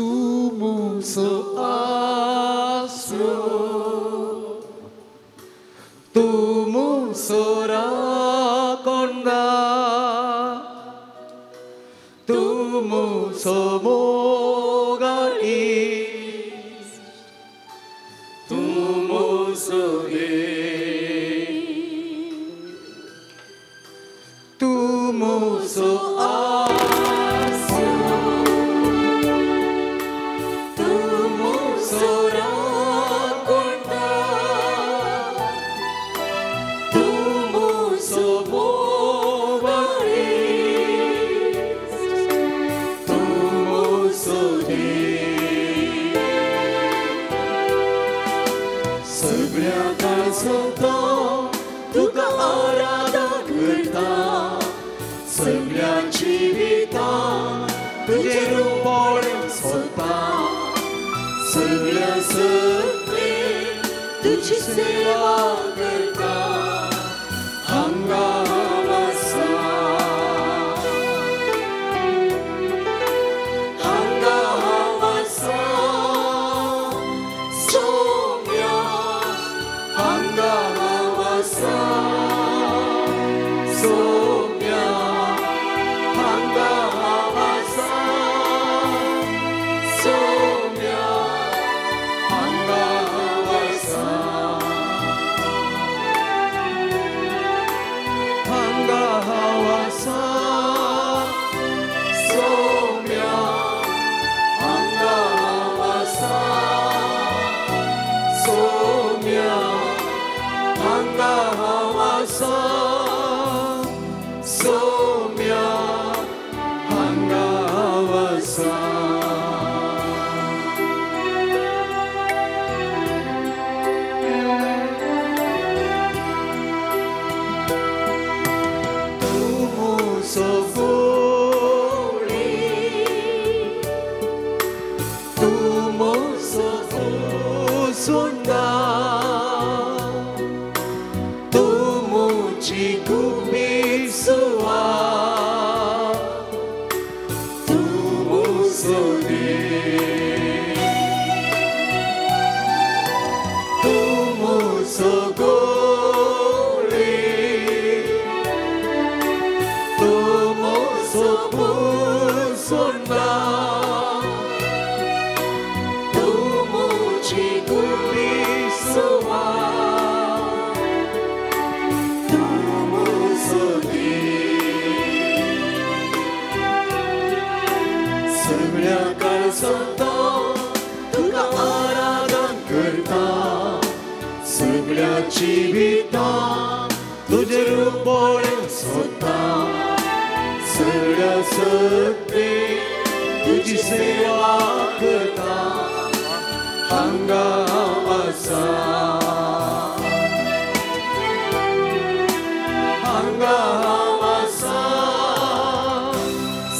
तूं मुसो आसरो तूं मुसो राकोंडा तूं मुसो मोगारी तूं मुसो दे तूं मुसो तुझी सेवा करता हांगा आसा हांगा आसा सोम्या हांगा आसा सोम्या हांगा आसा सोम्या हांगा आसा सोम्या हांगा आसा सोम्या हांगा आसा सोम्या हांगा आसा. जिवितान तुझे रूप पळोवंक सोदता सगळ्या सत्ते तुजी सेवा करता हांगा आसा हांगा आसा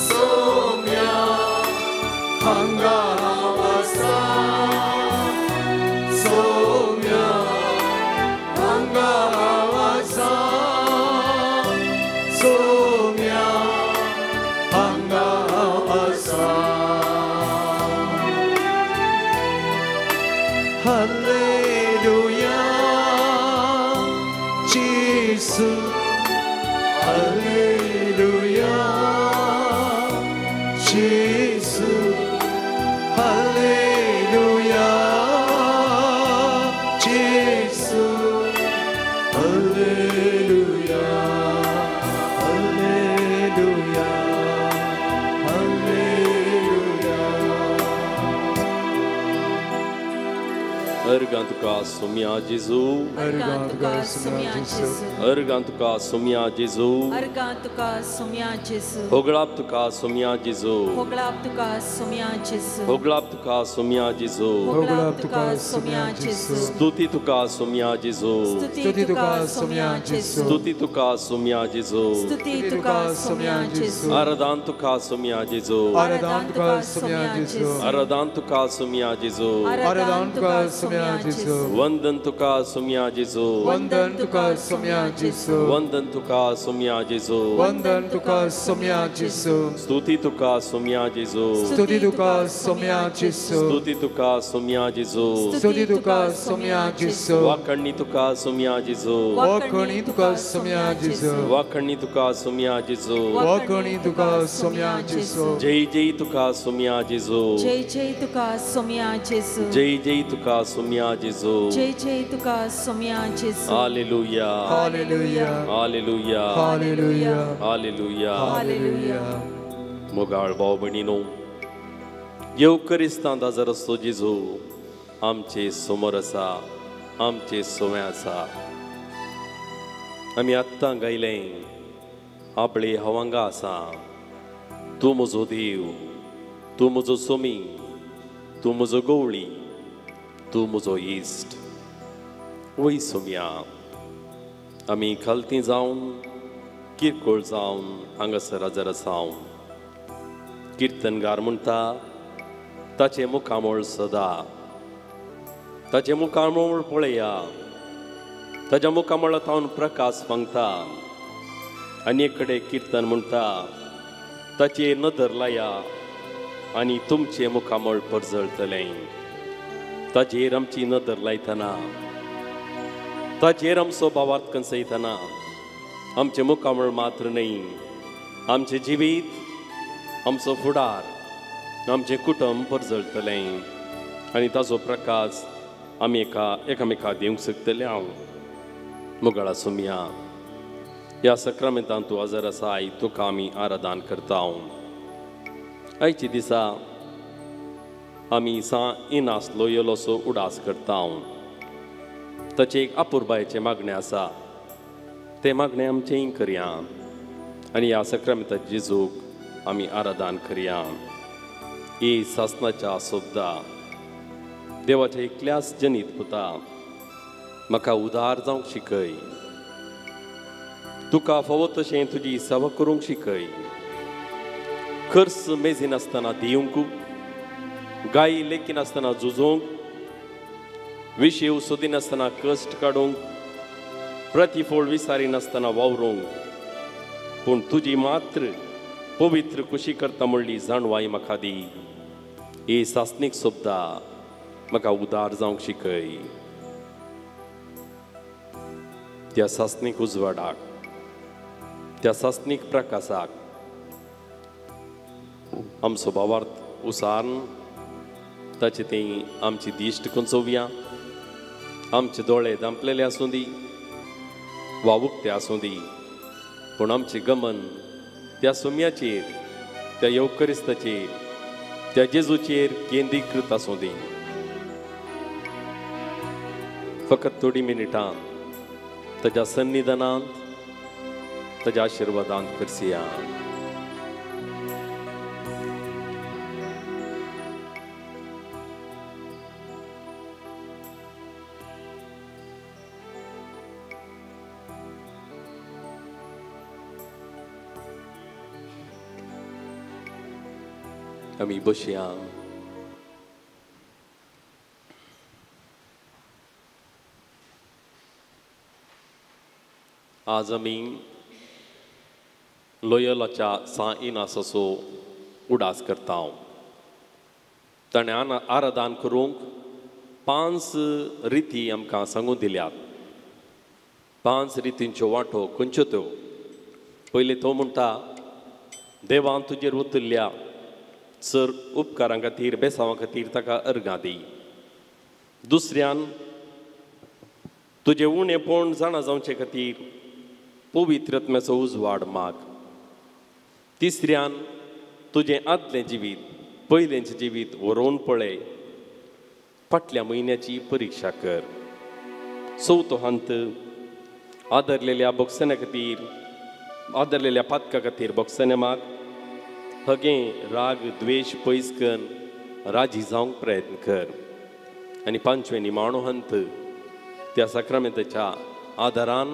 सोम्या हांगा आसा सोम्या हांगा आसा सोम्या हांगा आसा. हालेलुया जेसू हालेलुया जेसू हालेलुया जेसू हालेलुया हालेलुया हालेलुया. अर्गां तुका सोम्या जेजू अर्गां तुका सोम्या जेजू अर्गां तुका सोम्या जेजू अर्गां तुका सोम्या जेजू होगळाप तुका सोम्या जेजू होगळाप तुका सोम्या जेजू होगळाप तुका सोम्या जेजू होगळाप तुका सोम्या जेजू स्तुती तुका सोम्या जेजू स्तुती तुका सोम्या जेजू स्तुती तुका सोम्या जेजू स्तुती तुका सोम्या जेजू आराधन तुका सोम्या जेजू आराधन तुका सोम्या जेजू आराधन तुका सोम्या जेजू आराधन तुका सोम्या सोम्या जेजू वंदन तुका सोम्या जेजू वंदन तुका सोम्या जेजू वंदन तुका सोम्या जेजू वंदन तुका सोम्या जेजू स्तुती तुका सोम्या जेजू स्तुती तुका सोम्या जेजू स्तुती तुका सोम्या जेजू स्तुती तुका सोम्या जेजू वाकणी तुका सोम्या जेजू वाकणी तुका सोम्या जेजू वाकणी तुका सोम्या जेजू वाकणी तुका सोम्या जेजू जय जय तुका सोम्या जेजू जय जय तुका सोम्या जेजू जय जय तुका सोम्या जेजू जय जय तुका सोम्या जेजू hallelujah hallelujah hallelujah hallelujah hallelujah hallelujah. मोगाळ भाव भयणीनो, येवकरिस्तांत हजर आसचो जेजू आमचे समोर आसा, आमचे सोवे आसा. आमी आत्तां गायलें आपले हांव हांगा आसा, तूं म्हजो देव, तूं म्हजो सोमी, तूं म्हजो गवळी, तूं म्हजो इश्ट. वय सोम्या, आमी खालती जावन किरकोळ जावन हांगासर हजर आसा. किर्तनगार म्हणटा ताचें मुखामळ सदा, ताचें मुखामळ पळया, ताच्या मुखामळा तावन प्रकाश फांगता. आनी एक कडेन किर्तन म्हणटा ताचेर नदर लाया आनी तुमचें मुखामळ परजळटलें. ताचेर आमची नदर लायतना, ताचेर आमचो भावार्थ कंसयतना आमचें मुखामळ मात्र न्हय, आमचें जिवीत, आमचो फुडार, आमचें कुटुंब परजळटलें आनी ताचो प्रकाश आमी एकामेका दिवंक शकतले. हांव मोगाळा सोम्या, ह्या सक्रामेंतान तूं हजर आसा, आई तुका आमी आराधन करता. आयच्या दिसा आमी सां इनास लोयोलोसो उडास करता. ताचें एक अपुरबायेचें मागणें आसा, तें मागणें आमचेंय करया आनी ह्या सक्रामेंताच्या जेजूक आमी आराधन करया. ही सासनाच्या सोबदा देवाच्या एकल्याच जनीत पुता, म्हाका उदार जावंक शिकय, तुका फावो तशें तुजी सेवा करूंक शिकय, खर्च मेजिनासतना दिवंक, गायी लेखिनासतना झुजोवंक, विशेव सोदिनासतना कश्ट काडूंक, प्रतिफळ विसारिनासतना वावरूंक, पूण तुजी मात्र पवित्र खुशी करता म्हणली जाणवाय म्हाका दी. ही सासनीक सोबदा म्हाका उदार जावंक शिकय. त्या सासनीक उजवाडाक, त्या सासनीक प्रकाशाक आमचो भावार्थ उसारून ताचे ती आमची दिश्ट कंचोवया. आमचे दोळे दांपलेले आसूं दी वा उक्ते आसूं दी, पूण आमचें गमन त्या सोम्याचेर, त्या येवकरिस्ताचेर, त्या जेजूचेर केंद्रीकृत आसूं दी. फकत थोडी मिनटां ताज्या सन्निधानांत, ताज्या आशिर्वादांत करसिया. आमी बसया. आज आमी लोयोलाच्या सां इनासाचो उडास करता. ताणें आराधन करूंक 5 रिती आमकां सांगून दिल्यात. 5 रितींच्यो वांटो खंयच्यो त्यो? पयलीं तो म्हणटा, देवान तुजेर उतरल्या सर उपकारां खातीर, बेसांवां खातीर ताका अर्गां दी. दुसऱ्यान तुजें उणेपण जाणा जावचे खातीर पवित्र आत्म्याचो उजवाड माग. तिसऱ्यान तुजें आदलें जिवीत, पयलेंचें जिवीत वरोवन पळय, फाटल्या म्हयन्याची परिक्षा कर. चवथो हंत आदरलेल्या बोक्सण्या खातीर, आदरलेल्या पातका खातीर बोक्सण्या माग. हगें राग द्वेश पयस कर, राजी जावंक प्रयत्न कर. आनी पांचवें निमाणो हंत त्या साक्रामेंताच्या आदारान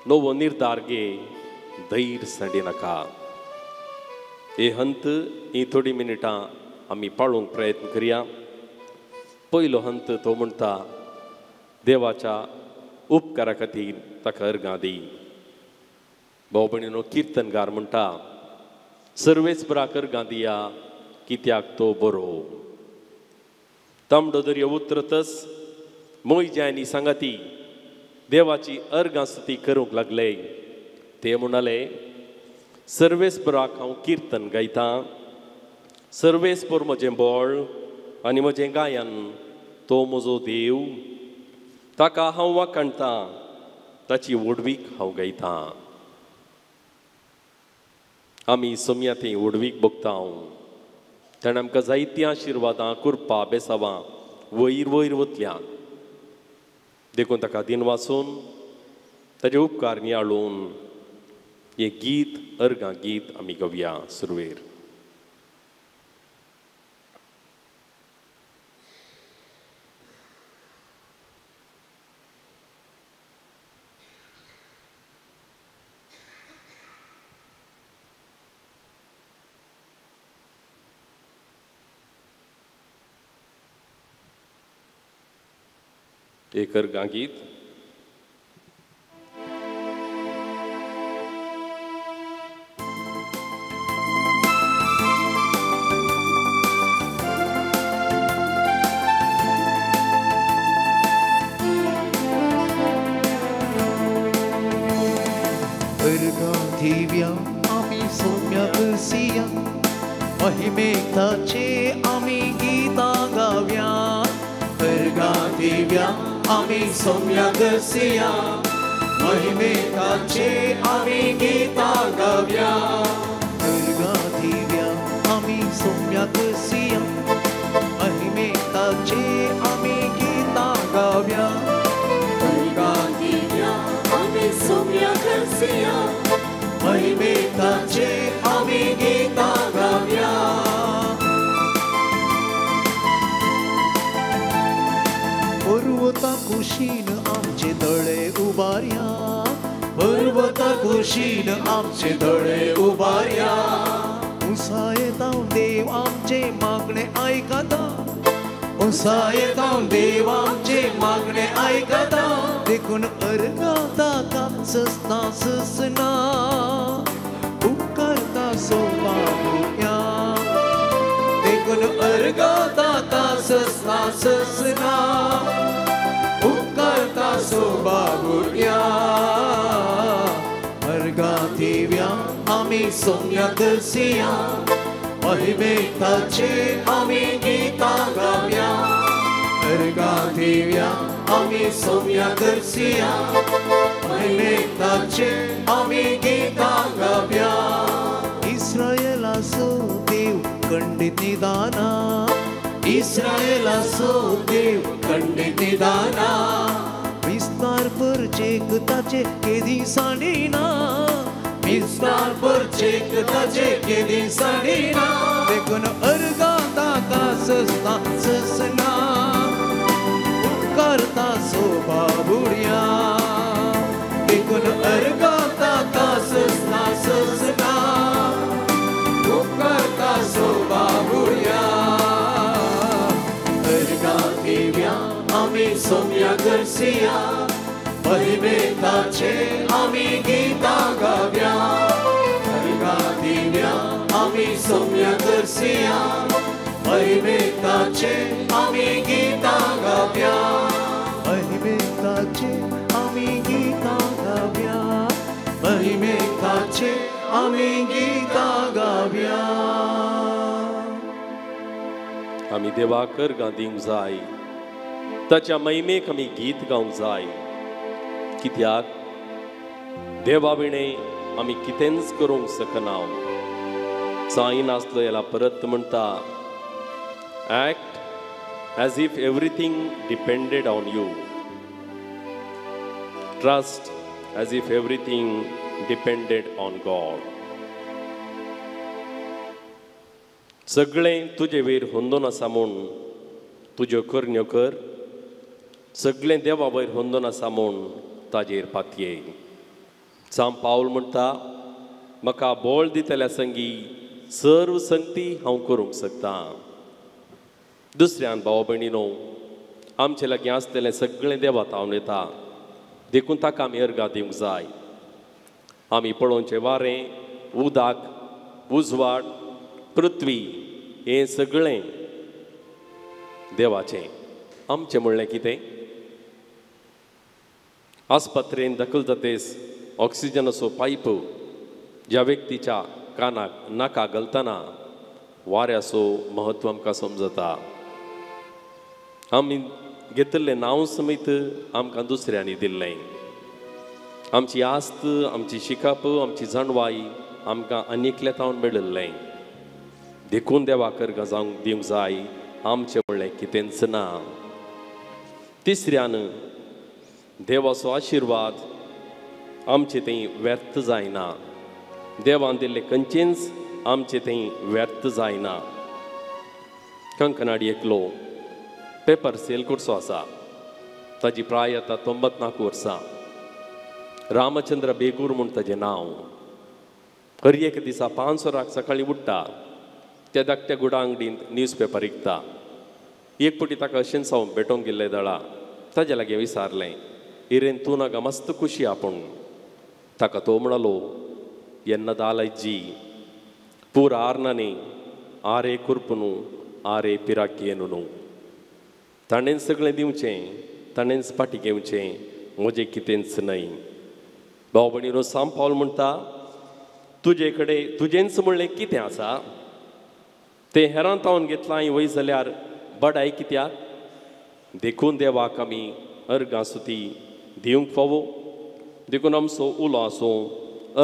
नवो निर्धार घे, धैर्य सांडिनाका. हे हंत ही थोडी मिनटां आमी पाळूंक प्रयत्न करया. पयलो हंत तो म्हणटा देवाच्या उपकारा खातीर ताका अर्गां दी. भाव भयणीनो, किर्तनगार म्हणटा सर्वेस्पराक अर्गां दिया कित्याक तो बरो. तांबडो दर्यो उतरतच मोयज्यांनी सांगाती देवाची अर्गां स्तुती करूंक लागले. ते म्हणाले सर्वेस्पराक हांव किर्तन गायतां, सर्वेस्पर म्हजें बळ आनी म्हजें गायन, तो म्हजो देव, ताका हांव वाखाणटां, ताची व्हडवीक हांव गायतां. आमी सोम्या ती व्हडवीक भोगता. ताणें आमकां जायतीं आशिर्वादां, कृपा, बेसावां वयर वयर वतल्या. देखून ताका दिन वाचून ताजे उपकार नियाळून हें गीत, अर्गां गीत आमी गावया सुरवेर. एक अर्गां गीत. अर्गां दिव्या आमी सोम्या करसिया, महिमेताचे आमी गीतां गाव्या. अर्गां दिव्या आमी सोम्या करसिया, महिमेताचे आमी गीतां गाव्या. अर्गां दिव्या आमी सोम्या करसिया, महिमेताचे आमी गीतां गाव्या. अर्गां दिव्या आमी सोम्या करसिया, महिमेताचे आमी गीतां गाव्या. पर्वता कुशीन आमचे दोळे उबारया, पर्वता कुशीन आमचे दोळे उबारया. उंचायेतावन देव आमचे मागणे आयकता, उंचायेतावन देव आमचे मागणे आयकता. देखून अर्गां ताका ससना ससना, उपकारता सोबाया. देखून अर्गां ताका ससना ससना, उपकारता सोबाबुया. अर्गां दिव्या आमी सोम्या करसिया, महिमेताचे आमी गीतां गाव्या. अर्गां दिव्या आमी सोम्या करसिया, महिमेताचे आमी गीतां गाव्या. इस्रायलाचो देव खंडीत निदाना, इस्रायलाचो देव खंडीत निदाना. विस्तार परचेक ताचे केदी सांडिना, विस्तार परचेक ताचे केदी सांडिना. देखून अर्गां ताका ससना ससना, उपकारता सोबाबुडया. देखून अर्गां ताका ससना ससना, उपकारता सोबाबुडया. अर्गां दिव्या आमी सोम्या करसिया, महिमेताचे आमी गीतां गाव्या. अर्गां दिव्या आमी सोम्या करसिया, महिमेताचे आमी गीतां गाव्या. महिमेताचे आमी गीतां गाव्या, महिमेताचे आमी गीतां गाव्या. आमी देवाक अर्गां दिवंक जाय, ताच्या महिमेक आमी गीत गावंक जाय. कित्याक देवा विणें आमी कितेंच करूंक शकना. जायनासलो याला परत म्हणटा, act as if everything depended on you, trust as if everything depended on God. सगळें तुजे वयर होंदोन आसा म्हूण तुज्यो करण्यो कर, सगळें देवा वयर होंदोन आसा म्हूण ताजेर पातये. सांत पावल म्हणटा, म्हाका बळ दितल्या संगी सर्व संगती हांव करूंक शकता. दुसऱ्यान भाव भयणीनो, आमचे लागीं आसलेलें सगळें देवा तावन येता, देखून ताका आमी अर्गां दिवंक जाय. आमी पळोवचें वारें, उदक, उजवाड, पृथ्वी हें सगळें देवाचें. आमचें म्हणलें कितें? आस्पत्रेन दखल जातेस ऑक्सिजनाचो पायप ज्या व्यक्तीच्या कानाक नाका घालतना वाऱ्याचो म्हत्व आमकां समजता. आमी घेतिल्लें नांव समेत आमकां दुसऱ्यांनी दिल्लें. आमची आस्त, आमची शिकप, आमची जाणवाय आमकां आनी एकल्या तावन मेळिल्लें. देखून देवाक अर्गां जावंक दिवंक जाय. आमचें म्हणलें कितेंच ना. तिसऱ्यान देवाचो आशिर्वाद आमचे थंय व्यर्थ जायना. देवान दिल्लें खंयचेंच आमचे थंय व्यर्थ जायना. कंकनाडी एकलो पेपर सेल करचो आसा. ताजी प्राय आतां 94 वर्सां. रामचंद्र बेगूर म्हूण ताजें नांव. हर एक दिसा 5 वरांक सकाळीं उठ्ठा, त्या धाकट्या गुडा अंगडींत न्यूज पेपर विकता. एक फावटी ताका अशेंच हांव भेटोवंक गेल्लें दळा. ताजे लागीं विचारलें, इरेन तूं नाका मस्त खुशी आपूण. ताका तो म्हणालो, येन्ना दालजी पूर आरनानी आरे कुरपुनू आरे पिराकियेनू न्हू. ताणें सगळें दिवचें, ताणेंच फाटीं घेवचें, म्हजें कितेंच न्हय. भाव भयणीनो, सांत पावल म्हणटा, तुजे कडेन तुजेंच म्हणलें कितें आसा तें हेरां तावन घेतलां वय जाल्यार बडाय कित्याक? देखून देवाक आमी अर्गां सुती दिवंक फावो. देखून आमचो उलो आसूं,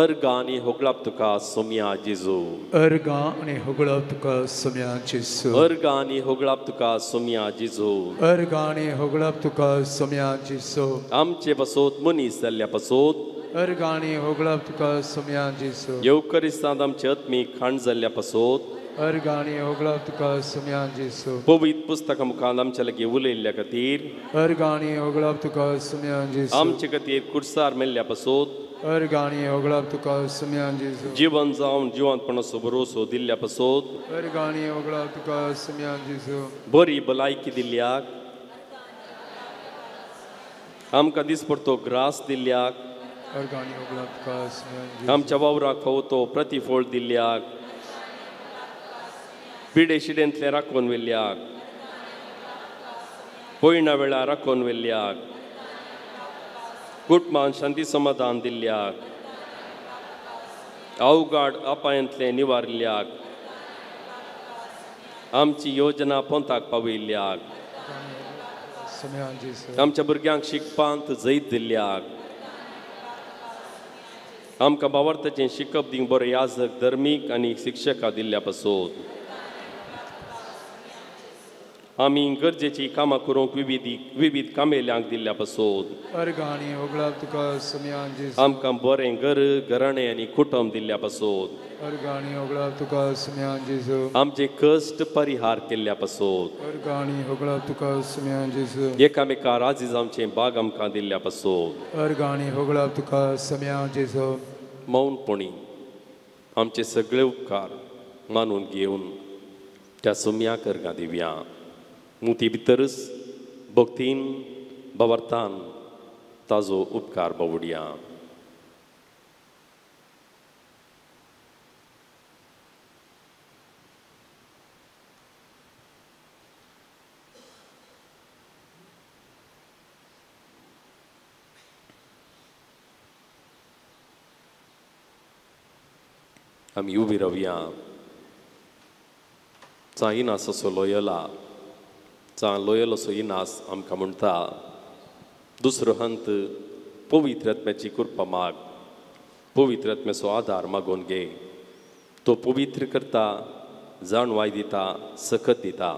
अर्गां आनी होगळाप तुका सोम्या जेजू. अर्गां आनी होगळाप तुका सोम्या जेजू. अर्गां आनी होगळाप तुका सोम्या जेजू. अर्गां आनी होगळाप तुका सोम्या जेजू. आमचे पासत मनीस जाल्ल्या पासत अर्गां आनी होगळाप तुका सोम्या जेजू. येवकरिस्तांत आमचे आत्मीक खाण जाल्ल्या पासत अर्गां आनी होगळाप तुका सोम्या जेजू. पवित्र पुस्तकां मुखार आमच्या लागीं उलयल्ल्या खातीर अर्गां आनी होगळाप तुका सोम्या जेजू. आमचे खातीर कुर्सार मेल्ल्या पासत अर्गां आनी होगळाप तुका सोम्या जेजू. जिवन जावन जिवंतपणाचो भरोसो दिल्ल्या पासत अर्गां आनी होगळाप तुका सोम्या जेजू. बरी भलायकी दिल्ल्याक, आमकां दिसपडतो ग्रास दिल्ल्याक, अर्गां आनी होगळाप तुका सोम्या जेजू. आमच्या वावराक फावो तो प्रतिफळ दिल्ल्याक, पिडे शिडेंतलें राखून व्हेल्ल्याक, पयणा वेळार राखून व्हेल्ल्याक, कुटुंबान शांती समाधान दिल्ल्याक, अवघाड अपायांतलें निवारिल्ल्याक, आमची योजना पोंताक पावयल्ल्याक, आमच्या भुरग्यांक शिकपांत जैत दिल्ल्याक, आमकां बावर्थाचें शिकप दिवंक बरें याजक, धर्मीक आनी शिक्षकां दिल्ल्या पासत आमी गरजेची कामां करूंक विविध कामेल्यांक दिल्ल्या पासत अर्गां आनी होगळाप तुका सोम्या जेजू. आमकां बरें घर, घराणें आनी कुटुंब दिल्ल्या पासत अर्गां आनी होगळाप तुका सोम्या जेजू. आमचे कश्ट परिहार केल्ल्या पासत अर्गां आनी होगळाप तुका सोम्या जेजू. एकामेका राजी जावचें बाग आमकां दिल्ल्या पासत अर्गां आनी होगळाप तुका सोम्या जेजू. मौनपणी आमचे सगळे उपकार मानून घेवन त्या सोम्याक अर्गां दिवया. मुती भितरच भक्तीन भावार्थान ताजो उपकार बावुडया. आमी उबी रावया. चा इनास असो लोयला, चा लोयल असो इनास आमकां म्हणटा, दुसरो हंत पवित्र आत्म्याची कृपा माग, पवित्र आत्म्याचो आदार मागून घे. तो पवित्र करता, जाणवाय दिता, सकत दिता.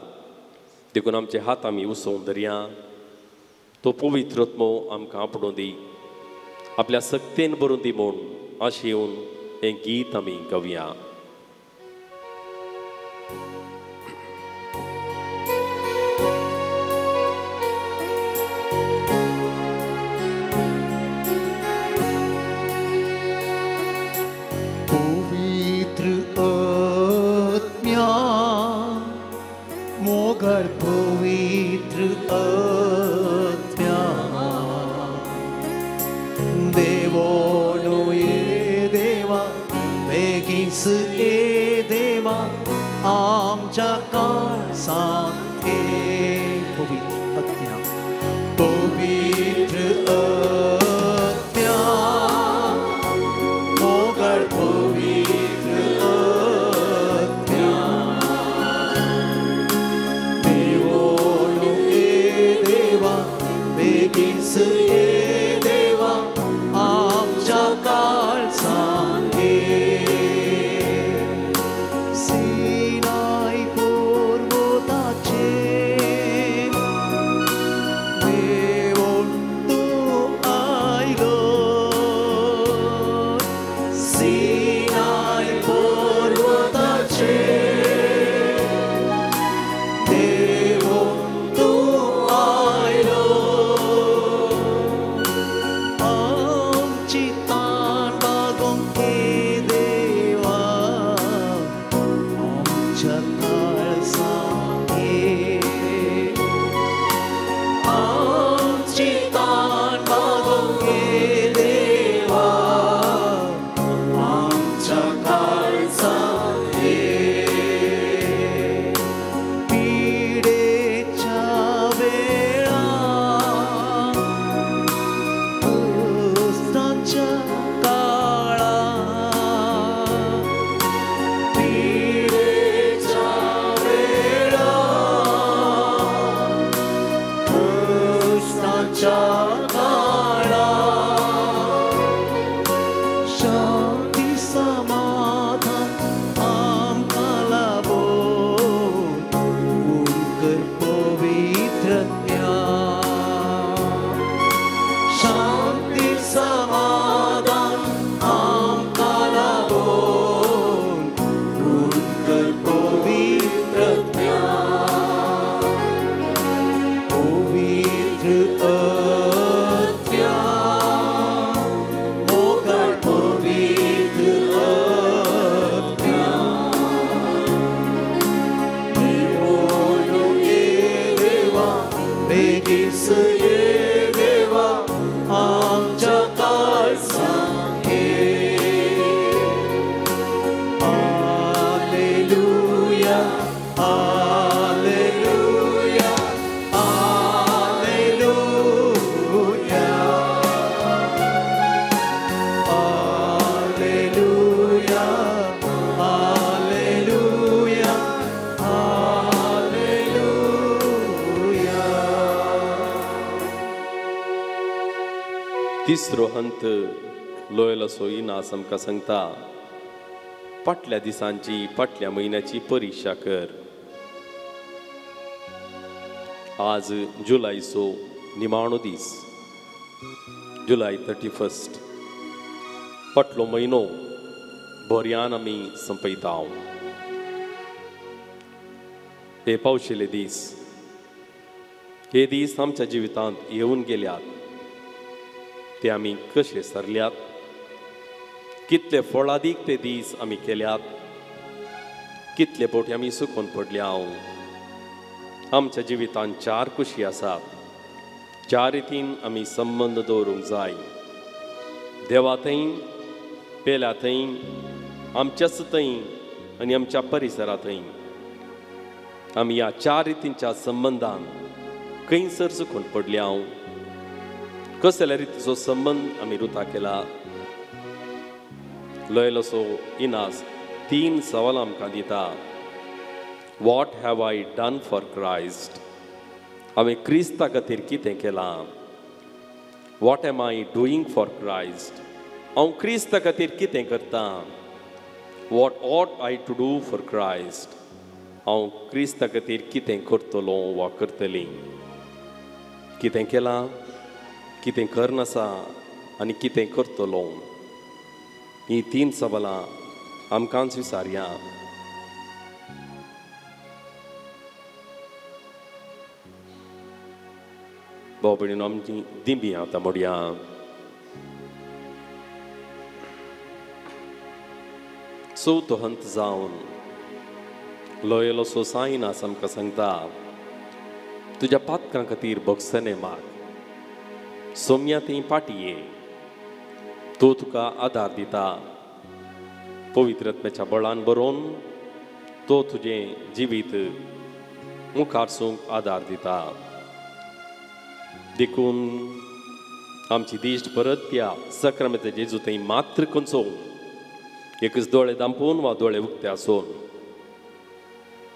देखून आमचे हात आमी उसोवन धरया. तो पवित्र आत्मो आमकां आपडूं दी, आपल्या सक्तेन भरून दी म्हूण आशेवन येवन हें गीत आमी गावया. पवित्र आत्म्या मोगाच्या मोगळ पवित्र आत्म्या देवोनु ये देवा बेगीच ये देवा आमच्या काळजांत ये पवित्र आत्म्या पवित्र आत्म्या मोगळ पवित्र आत्म्या देवोनु ये देवा बेगीच ये देवा आमच्या काळजांत ये सिनाय पर्वताचेर देवोन तूं आयलो सिनाय पर्वताचेर देवोन तूं आयलो आमची तान बागोवंक ये देवा आमच्या काळजांत ये आमची तान बागोवंक ये देवा आमच्या काळजांत ये पिडेच्या वेळार कश्टाच्या काळार पिडेच्या वेळार कश्टाच्या काळार शांती समाधान आमकां लाभोन कर पवित्र शांती समाधान आमकां लाभोन कर पवित्र पवित्र आत्म्या मोगळ पवित्र आत्म्या देवोनु ये देवा बेगीच ये देवा आमच्या काळजांत ये हालेलुया हालेलुया हालेलुया हालेलुया हालेलुया हालेलुया. तिसरो हंत लोयलासो इनास आमकां सांगता फाटल्या दिसांची फाटल्या म्हयन्याची परिक्षा कर. आज जुलयचो निमाणो दीस, जुलय 31. फाटलो म्हयनो बऱ्यान आमी संपयता. हे पावशिले दीस, हे दीस आमच्या जिवितांत येवन गेल्यात, ते आमी कशे सरल्यात, कितले फळादीक ते दीस आमी केल्यात, कितले फावटी आमी सुकून पडल्या. आमच्या जिवितांत चार कुशी आसात, चार रितीन आमी संबंद दवरूंक जाय. देवा थंय, पेल्या थंय, आमच्याच थंय आनी आमच्या परिसरा थंय. आमी ह्या चार रितींच्या संबंदान खंयसर चुकून पडल्या, कसल्या रितीचो संबंद आमी रुता केला. लयलोसो इनास 3 सवाल आमकां दिता. What have I done for Christ? हांवें क्रिस्ता खातीर कितें केलां? What am I doing for Christ? हांव क्रिस्ता खातीर कितें करतां? What ought I to do for Christ? हांव क्रिस्ता खातीर कितें करतलो वा करतली? कितें केलां, कितें करनासा आनी कितें करतलो? ही 3 सवालां आमकांच विचारया. भाव भयणीनो, आमची दिंबी आतां मोडया. चवथो हंत जावन लोयलो सोसायनास आमकां सांगता, तुज्या पातकां खातीर भोगसणे माग. सोम्या थंय पाटी ये, तो तुका आदार दिता. पवित्र आत्म्याच्या बळान बरोवन तो तुजें जिवीत मुखार सूंक आदार दिता. देखून आमची दिश्ट परत त्या सक्रमेंत जेजू थंय मात्र खंचोवन एकच दोळे दांपून वा दोळे उक्ते आसून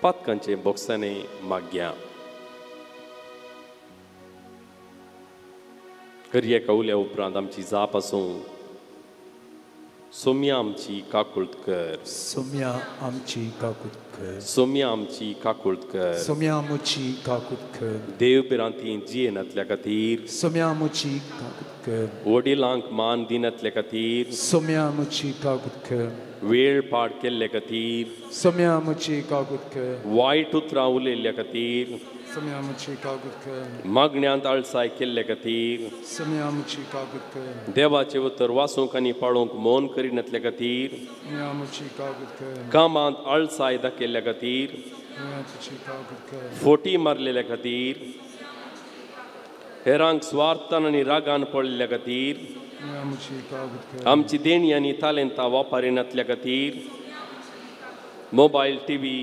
पातकांचे बोक्साने मागया. हर एका उल्या उपरांत आमची जाप आसूं, सोम्या आमची काकूळत कर, सोम्या आमची काकूत कर, सोम्या आमची काकूळत कर, सोम्या आमची काकूत कर. देव भिरांती जियेनातल्या खातीर सोम्या आमची काकूत कर. वडिलांक मान दिनातल्या खातीर सोम्या आमची काकूत कर. वेळ पाड केल्ले खातीर सोम्या आमची काकूत कर. वायट उतरां उलयल्ल्या खातीर सोम्या आमची काकूत कर. मागण्यांत आळसाय केल्ले खातीर सोम्या आमची काकूत कर. देवाचें उतर वाचूंक आनी पाळोवंक मौन करिनातल्या खातीर सोम्या आमची काकूत कर. कामांत आळसाय दाखयल्ल्या खातीर सोम्या आमची काकूत कर. फोटी मारलेल्या खातीर हेरांक स्वार्थान आनी रागान पडलेल्या खातीर सोम्या आमची काकूत कर. आमची देणी आनी तालेंतां वापरिनातल्या खातीर मोबायल टीव्ही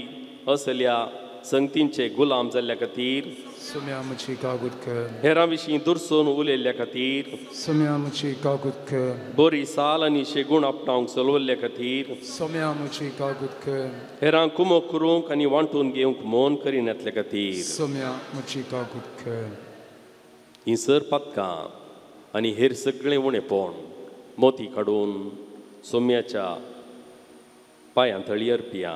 असल्या संगतींचे गुलाम जाल्ल्या खातीर सोम्या आमची काकूत कर. हेरां विशीं दुरसून उलयल्ल्या खातीर सोम्या आमची काकूत कर. बरी साल आनी शेगूण आपणावंक चलवल्ल्या खातीर सोम्या आमची काकूत कर. हेरांक कुमक करूंक आनी वांटून घेवंक मौन करिनातल्या खातीर सोम्या आमची काकूत कर. ही सर पातकां आनी हेर सगळें उणेपण मोती काडून सोम्याच्या पांयां तळी अर्पिया.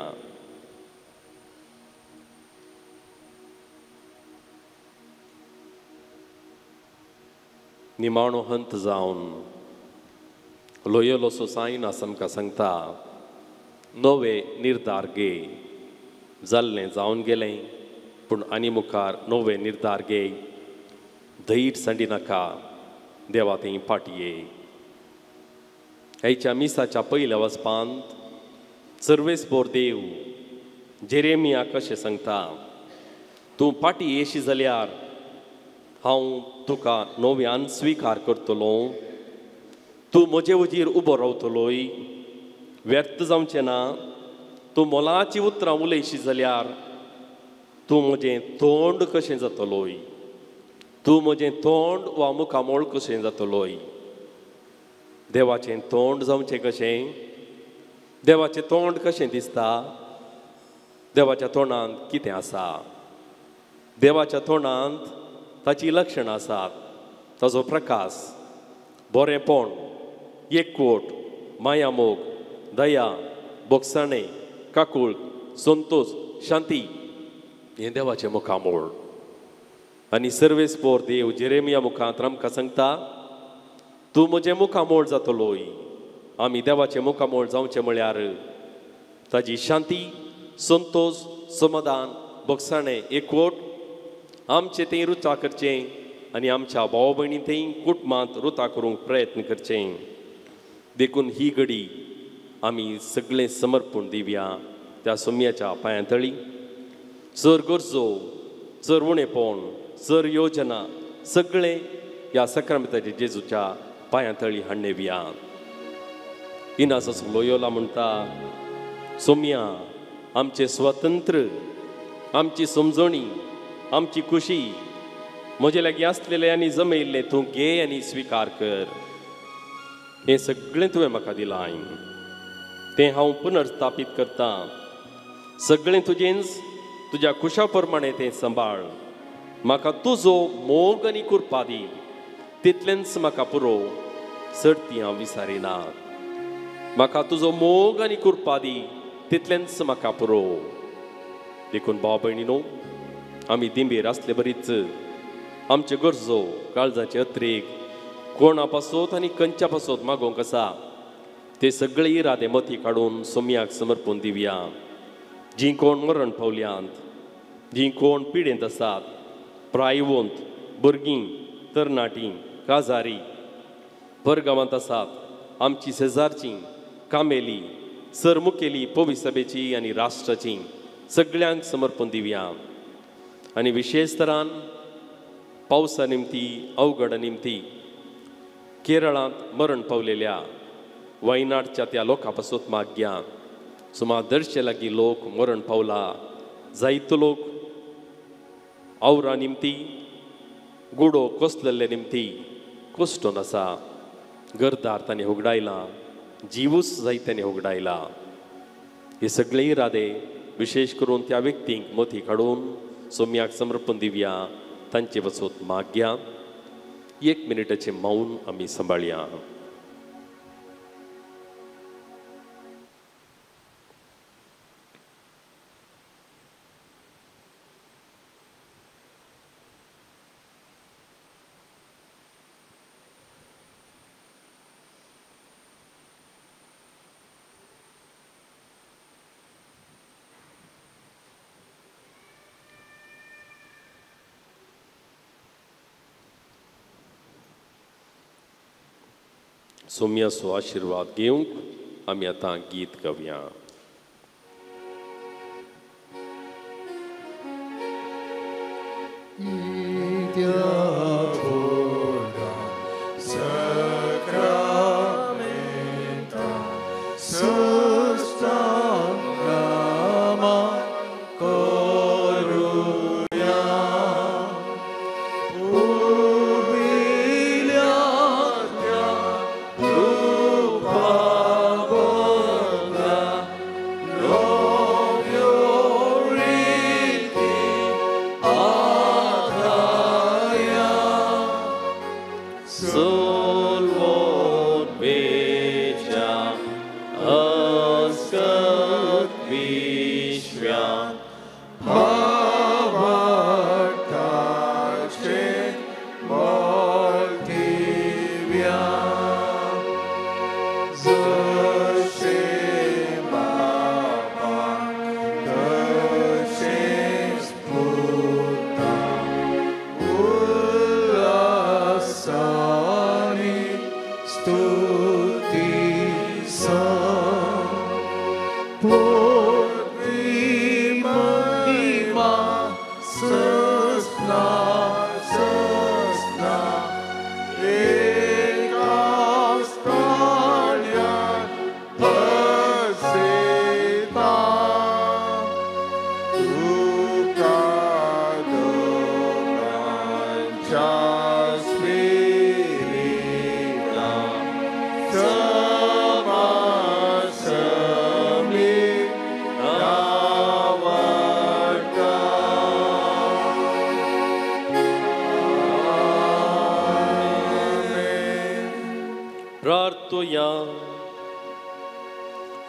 निमाणो हंत जावन लोयलो सोसायन आमकां सांगता, नवे निर्धार घे. जाल्लें जावन गेलें, पूण आनी मुखार नवे निर्धार घे. धैर्य सांडी नाका, देवा थंय पाटये. आयच्या मिसाच्या पयल्या वचपांत सर्वेस्पोर देव जेरेमिया कशें सांगता, तूं पाटी येशी जाल्यार हांव तुका नव्यान स्विकार करतलो, तूं म्हजे वजीर उबो रावतलोय, व्यर्थ जावचें ना. तूं मोलाची उतरां उलयशी जाल्यार तूं म्हजें तोंड कशें जातलोय, तूं म्हजें तोंड वा मुखामोळ कशें जातलोय. देवाचें तोंड जावचें कशें? देवाचें तोंड कशें दिसता? देवाच्या तोंडांत कितें आसा? देवाच्या तोंडांत ताची लक्षणां आसात, ताजो प्रकाश, बरेंपण, एकवट, मायामोग, दया, बोगसाणें, काकूळ, संतोष, शांती, हें देवाचें मुखामोळ. आनी सर्वेस्पोर देव जेरेमिया मुखांत आमकां सांगता, तूं म्हजें मुखामोळ जातलोय. आमी देवाचें मुखामोळ जावचें म्हळ्यार ताजी शांती, संतोष, समाधान, बोगसाणें, एकवट आमचें थंय रुता करचें आनी आमच्या भाव भयणी थंय कुटुंबांत रुता करूंक प्रयत्न करचें. देखून ही घडी आमी सगळें समर्पण दिवया त्या सोम्याच्या पांयां तळी. सर गरजो, सर उणेपण, सर योजना सगळें ह्या सक्रमेंताच्या जेजूच्या पांयां तळी हाडणेवया. इनास लोयोला म्हणटा, सोम्या आमचें स्वतंत्र, आमची समजणी, आमची खुशी म्हजे लागीं आसलेलें आनी जमयल्लें तूं घे आनी स्विकार कर. हें सगळें तुवें म्हाका दिलां, तें हांव पुनर्स्थापीत करतां. सगळें तुजेंच, तुज्या खुशा प्रमाणें तें सांबाळ. म्हाका तुजो मोग आनी कृपा दी, तितलेंच म्हाका पुरो, सर्ती हांव विसारिना. म्हाका तुजो मोग आनी कृपा दी, तितलेंच म्हाका पुरो. देखून भाव भयणीनो, आमी दिंबेर आसले बरीच आमच्यो गरजो, काळजाचे अत्रेक कोणा पासत आनी खंयच्या पासत मागोवंक आसा ते सगळे इरादे मती काडून सोम्याक समर्पून दिवया. जीं कोण मरण पावल्यांत, जीं कोण पिडेंत आसात, प्रायवंत, भुरगीं, तरणाटीं, काजारी, परगांवांत आसात, आमची शेजारचीं, कामेली, सर मुखेली पविसभेची आनी राष्ट्राची सगळ्यांक समर्पण दिवया. आनी विशेश तरान पावसा निमती अवघड निमती केरळांत मरण पावलेल्या वायनाडच्या त्या लोकां पासत मागया. सुमार 150 लागीं लोक मरण पावला. जायतो लोक आवरा निमती गुडो कोसलेल्ले निमती कोश्टोन आसा. घरदार तांणी होगडायला, जिवूच जायत्यांनी होगडायला. हे सगळे इरादे विशेष करून त्या व्यक्तींक मती काडून सोम्याक समर्पण दिवया, तांचे पासत मागया. 1 मिनिटाचें मौन आमी सांबाळया. सोम्याचो आशिर्वाद घेवंक आमी आतां गीत गावया.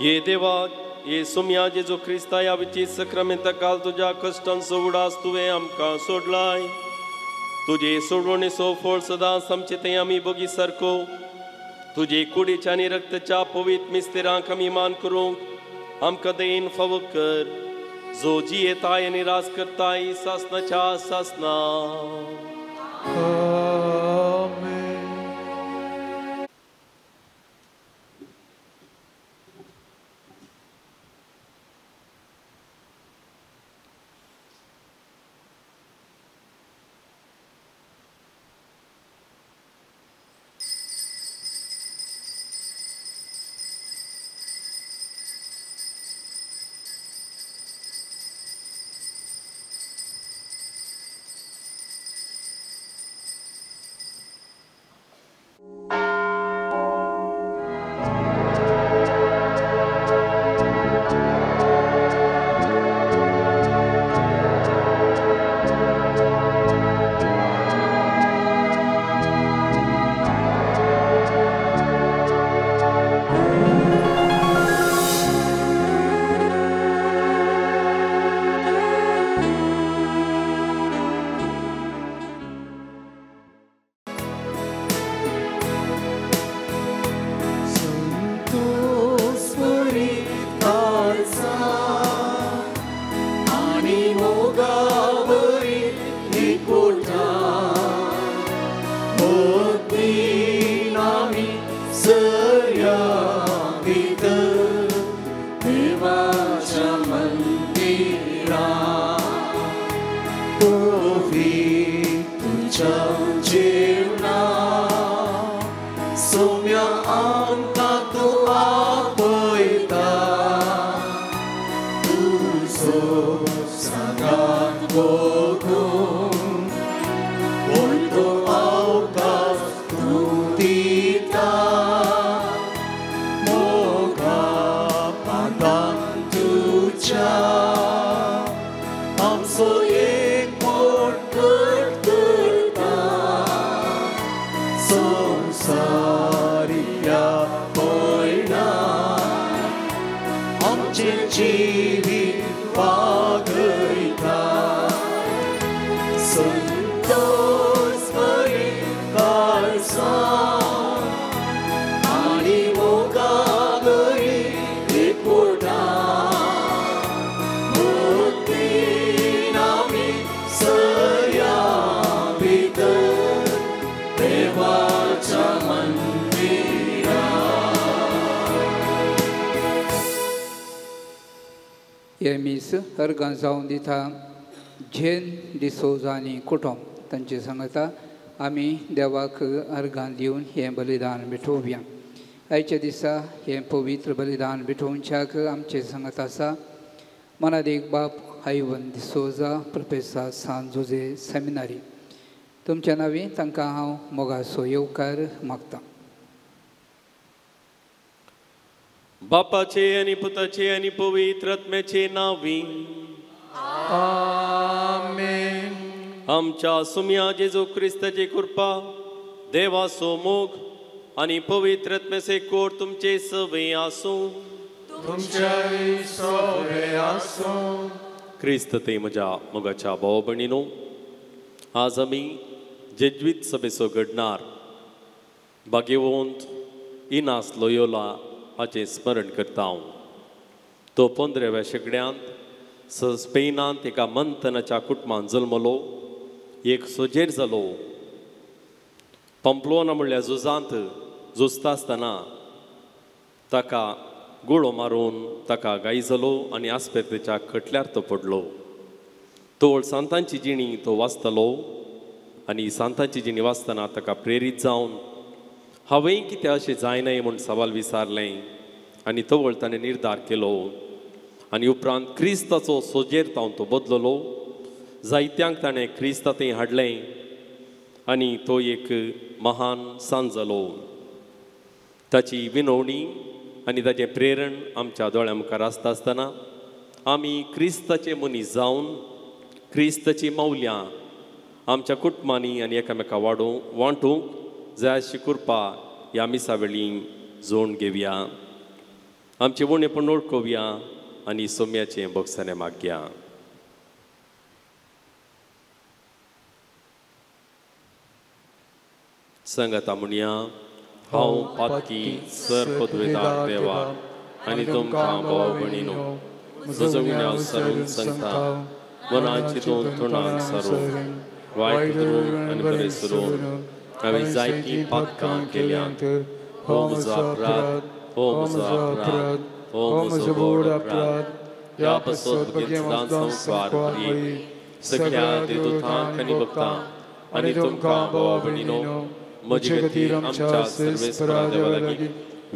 ये देवा, ये सोम्या जेजू क्रिस्ता ह्या विचीत सक्रामेंता काल तुज्या कश्टांचो उडास तुवें आमकां सोडलाय. तुजे सोडवणेचो फळ सदांच आमचे थंय आमी बोगी सारको तुजे कुडीच्या आनी रक्ताच्या पवित्र मिस्तेरांक आमी मान करूंक आमकां दयेन फावो कर, जो जियेताय आनी राज करताय सासनाच्या सासना. आमच्या जिवना सोम्या आमकां तूं आपयता तुजो सांगात भोगूंक परतो अवकाश तूं दिता मोगा पादान तुज्या आमचो एकमोट करता संवसारिया पयणा आमचें जिवीत वागयता संतोष बरी काळजां आनी मोगा बरी एकवटा भक्तीन आमी सया भितर देवाच्या मंदिरा. हे मीस अर्गां जावन दिता झेन डिसोजा आनी कुटुंब तांचे सांगता आमी देवाक अर्गां दिवन हें बलिदान भेटोवया. आयच्या दिसा हें पवित्र बलिदान भेटोवच्याक आमचें सांगत आसा मनादेक बाप आयवन डिसोजा प्रोफेसर सान जोजे सेमिनारी. तुमच्या नांवी तांकां हांव मोगाचो येवकार मागतां. बापाचे आनी पुताचे आनी पवित्र आत्म्याचे नांवी आमेन. आमच्या सुम्या जेजू क्रिस्ताची कृपा देवाचो मोग आनी पवित्र आत्म्याचे कोर तुमचे सवे आसूं. तुमच्याय सवे आसूं. क्रिस्त ते म्हज्या मोगाच्या भाव भयणीनो, आज आमी जेज्वीत सभेचो घडणार भाग्यवंत इनास लोयोला हाचें स्मरण करता हांव. तो 15व्या शेंकड्यांत स्पेनांत एका मंथनाच्या कुटुंबांत जल्मलो. एक सोजेर जालो. पंप्लोना म्हणल्या झुजांत झुजता आसतना ताका गुळो मारून ताका घाय जालो आनी आस्पेतेच्या खटल्यार तो पडलो. तो सांतांची जिणी तो वाचतालो आनी सांतांची जिणी वाचतना ताका प्रेरीत जावन हांवें कितें अशें जायनाय म्हूण सवाल विचारलें आनी तवळ ताणें निर्धार केलो आनी उपरांत क्रिस्ताचो सोजेर तावन तो बदललो. जायत्यांक ताणें क्रिस्ता थंय हाडलें आनी तो एक महान सांत जालो. ताची विनवणी आनी ताचें प्रेरण आमच्या दोळ्या मुखार आसता आसतना आमी क्रिस्ताचे मनीस जावन क्रिस्ताचीं मौल्यां आमच्या कुटुंबांनी आनी एकामेका वाडोवंक वांटूंक जाय अशी कृपा ह्या मिसा वेळी जोड घेवया. आमचें उणेपण वळखोवया आनी सोम्याचें भोगसणें मागया. सांगाता म्हणया, हांव पातकी सर पदवेदार देवा आनी तुमकां भाव भयणीनो म्हजो गुन्यांव सरून सांगता मनान चिंतून तोंडान सरून वायट उतरून आनी बरें सरून हांवें जायतीं पातकां केल्यांत. हो म्हजो अपराध, हो म्हजो अपराध, हो म्हजो व्हड अपराध. ह्या पासत भगेवंत संवसार परी सगळ्या देवदूतांक आनी भक्तांक आनी तुमकां भावा भयणीनो म्हजे खातीर आमच्या सर्वेस्परा देवा लागीं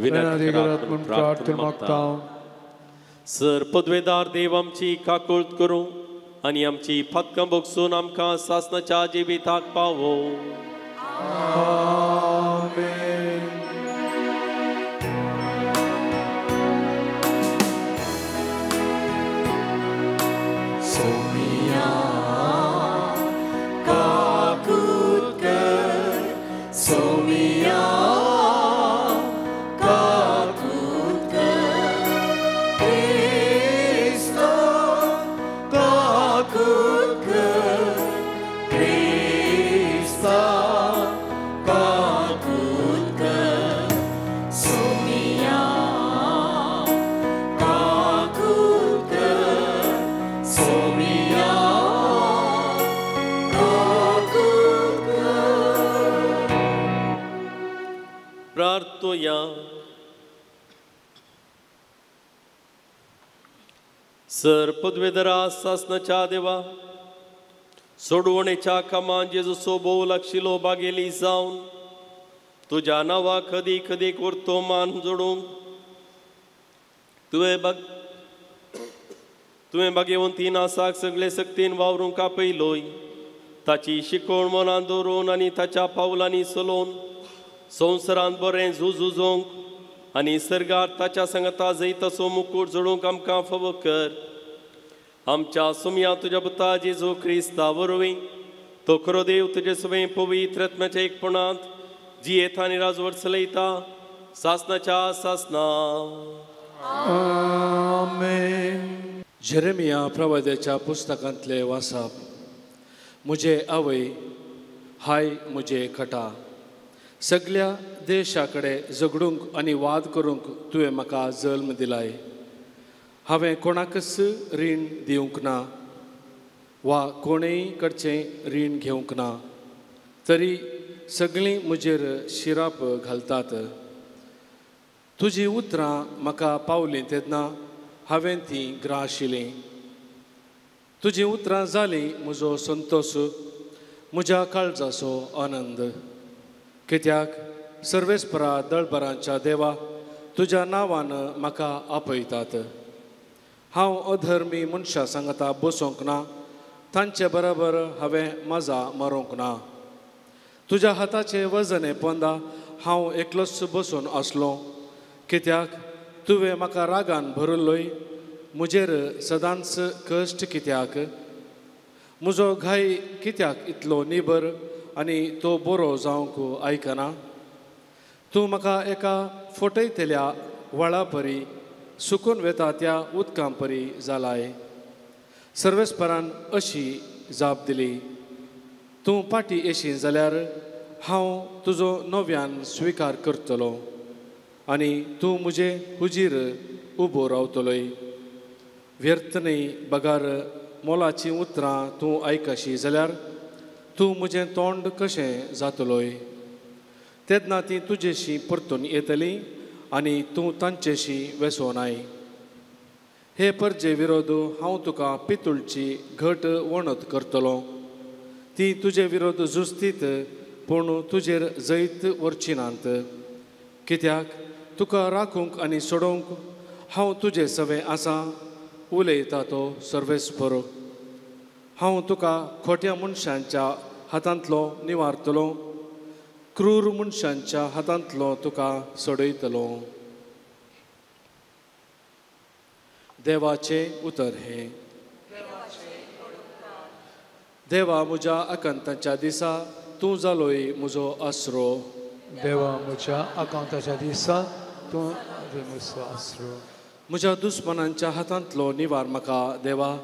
विनंती करात म्हूण प्रार्थना मागता. सर पदवेदार देव आमची काकुळट करूं आनी आमची पातकां भोगसून आमकां सासणाच्या जिविताक पावो. आमेन. सोमिया काकूत कर, सोमिया काकूत कर, क्रिस्ता काकूत कर, क्रिस्ता काकूत कर, सोमिया काकूत कर, सोमिया काकूत कर. प्रार्थोया. सर पदवेदरा सासणाच्या देवा, सोडवणेच्या कामान जेजूचो भोव लागशिलो बागेली जावन तुज्या नांवाक खदीक खदीक उरतो मान जोडूंक तुवें बागेवंती नासाक सगळे सक्तीन वावरूंक आपयलोय. ताची शिकवण मनान दवरून आनी ताच्या पावलांनी चलोवन संवसारांत बरें झुजोवंक आनी सर्गार ताच्या सांगाता जैताचो मुकूट जोडूंक आमकां फावो कर. आमच्या सुमया तुज्या पुता जेजू क्रिस्ता वरवीं तो खरो देव तुजे सवें पवित्र आत्म्याच्या एकपणांत जियेता आनी राजवट चलयता सासनाच्या सासना. आमेन. जेरेमिया प्रवाद्याच्या पुस्तकांतले वाचप. म्हजे आवय हाय म्हजे खटा, सगल्या देशा कडेन झगडूंक आनी वाद करूंक तुवें म्हाका जल्म दिलाय. हांवें कोणाकच रीण दिवंक ना वा कोणेय कडचें रीण घेवंक ना, तरी सगळीं म्हजेर शिराप घालतात. तुजीं उतरां म्हाका पावलीं तेन्ना हांवें तीं ग्राशिलीं. तुजीं उतरां जालीं म्हजो संतोश, म्हज्या काळजाचो आनंद. कित्याक सर्वेस्परा दळबरांच्या देवा तुज्या नांवान म्हाका आपयतात. हांव अधर्मी मनशां सांगाता बसोंक ना, तांचे बराबर हांवें मजा मारूंक ना. तुज्या हाताचे वजने पोंदा हांव एकलोच बसून आसलो, कित्याक तुवें म्हाका रागान भरिल्लोय. म्हजेर सदांच कश्ट कित्याक, म्हजो घाय कित्याक इतलो निबर आनी तो बरो जावंक आयकना. तूं म्हाका एका फटयतल्या व्हाळा परी सुकून वेता त्या उदकां परी जालाय. सर्वेस्परान अशी जाप दिली, तूं फाटीं येशी जाल्यार हांव तुजो नव्यान स्विकार करतलो आनी तूं म्हजे हुजीर उबो रावतलोय. व्यर्थ न्हय बगार मोलाचीं उतरां तूं आयकशी जाल्यार तूं म्हजें तोंड कशें जातलोय. तेन्ना तीं तुजेशी परतून येतलीं आनी तूं तांचेशी वेसोनाय. हे परजे विरोध हांव तुका पितुळची घट वणत करतलो. ती तुजे विरोध झुजतीत पूण तुजेर जैत व्हरची नात, कित्याक तुका राखूंक आनी सोडोवंक हांव तुजे सवें आसा, उलयता तो सर्वेस्पर. हांव तुका खोट्या मनशांच्या हातांतलो निवारतलो, क्रूर मनशांच्या हातांतलो तुका सोडयतलो. देवाचें उतर हें. देवा म्हज्या आकांताच्या दिसा तूं जालोय म्हजो आसरो. देवा म्हज्या आकांताच्या दिसा तूं म्हजो आसरो. म्हज्या दुस्मानांच्या हातांतलो निवार म्हाका देवा,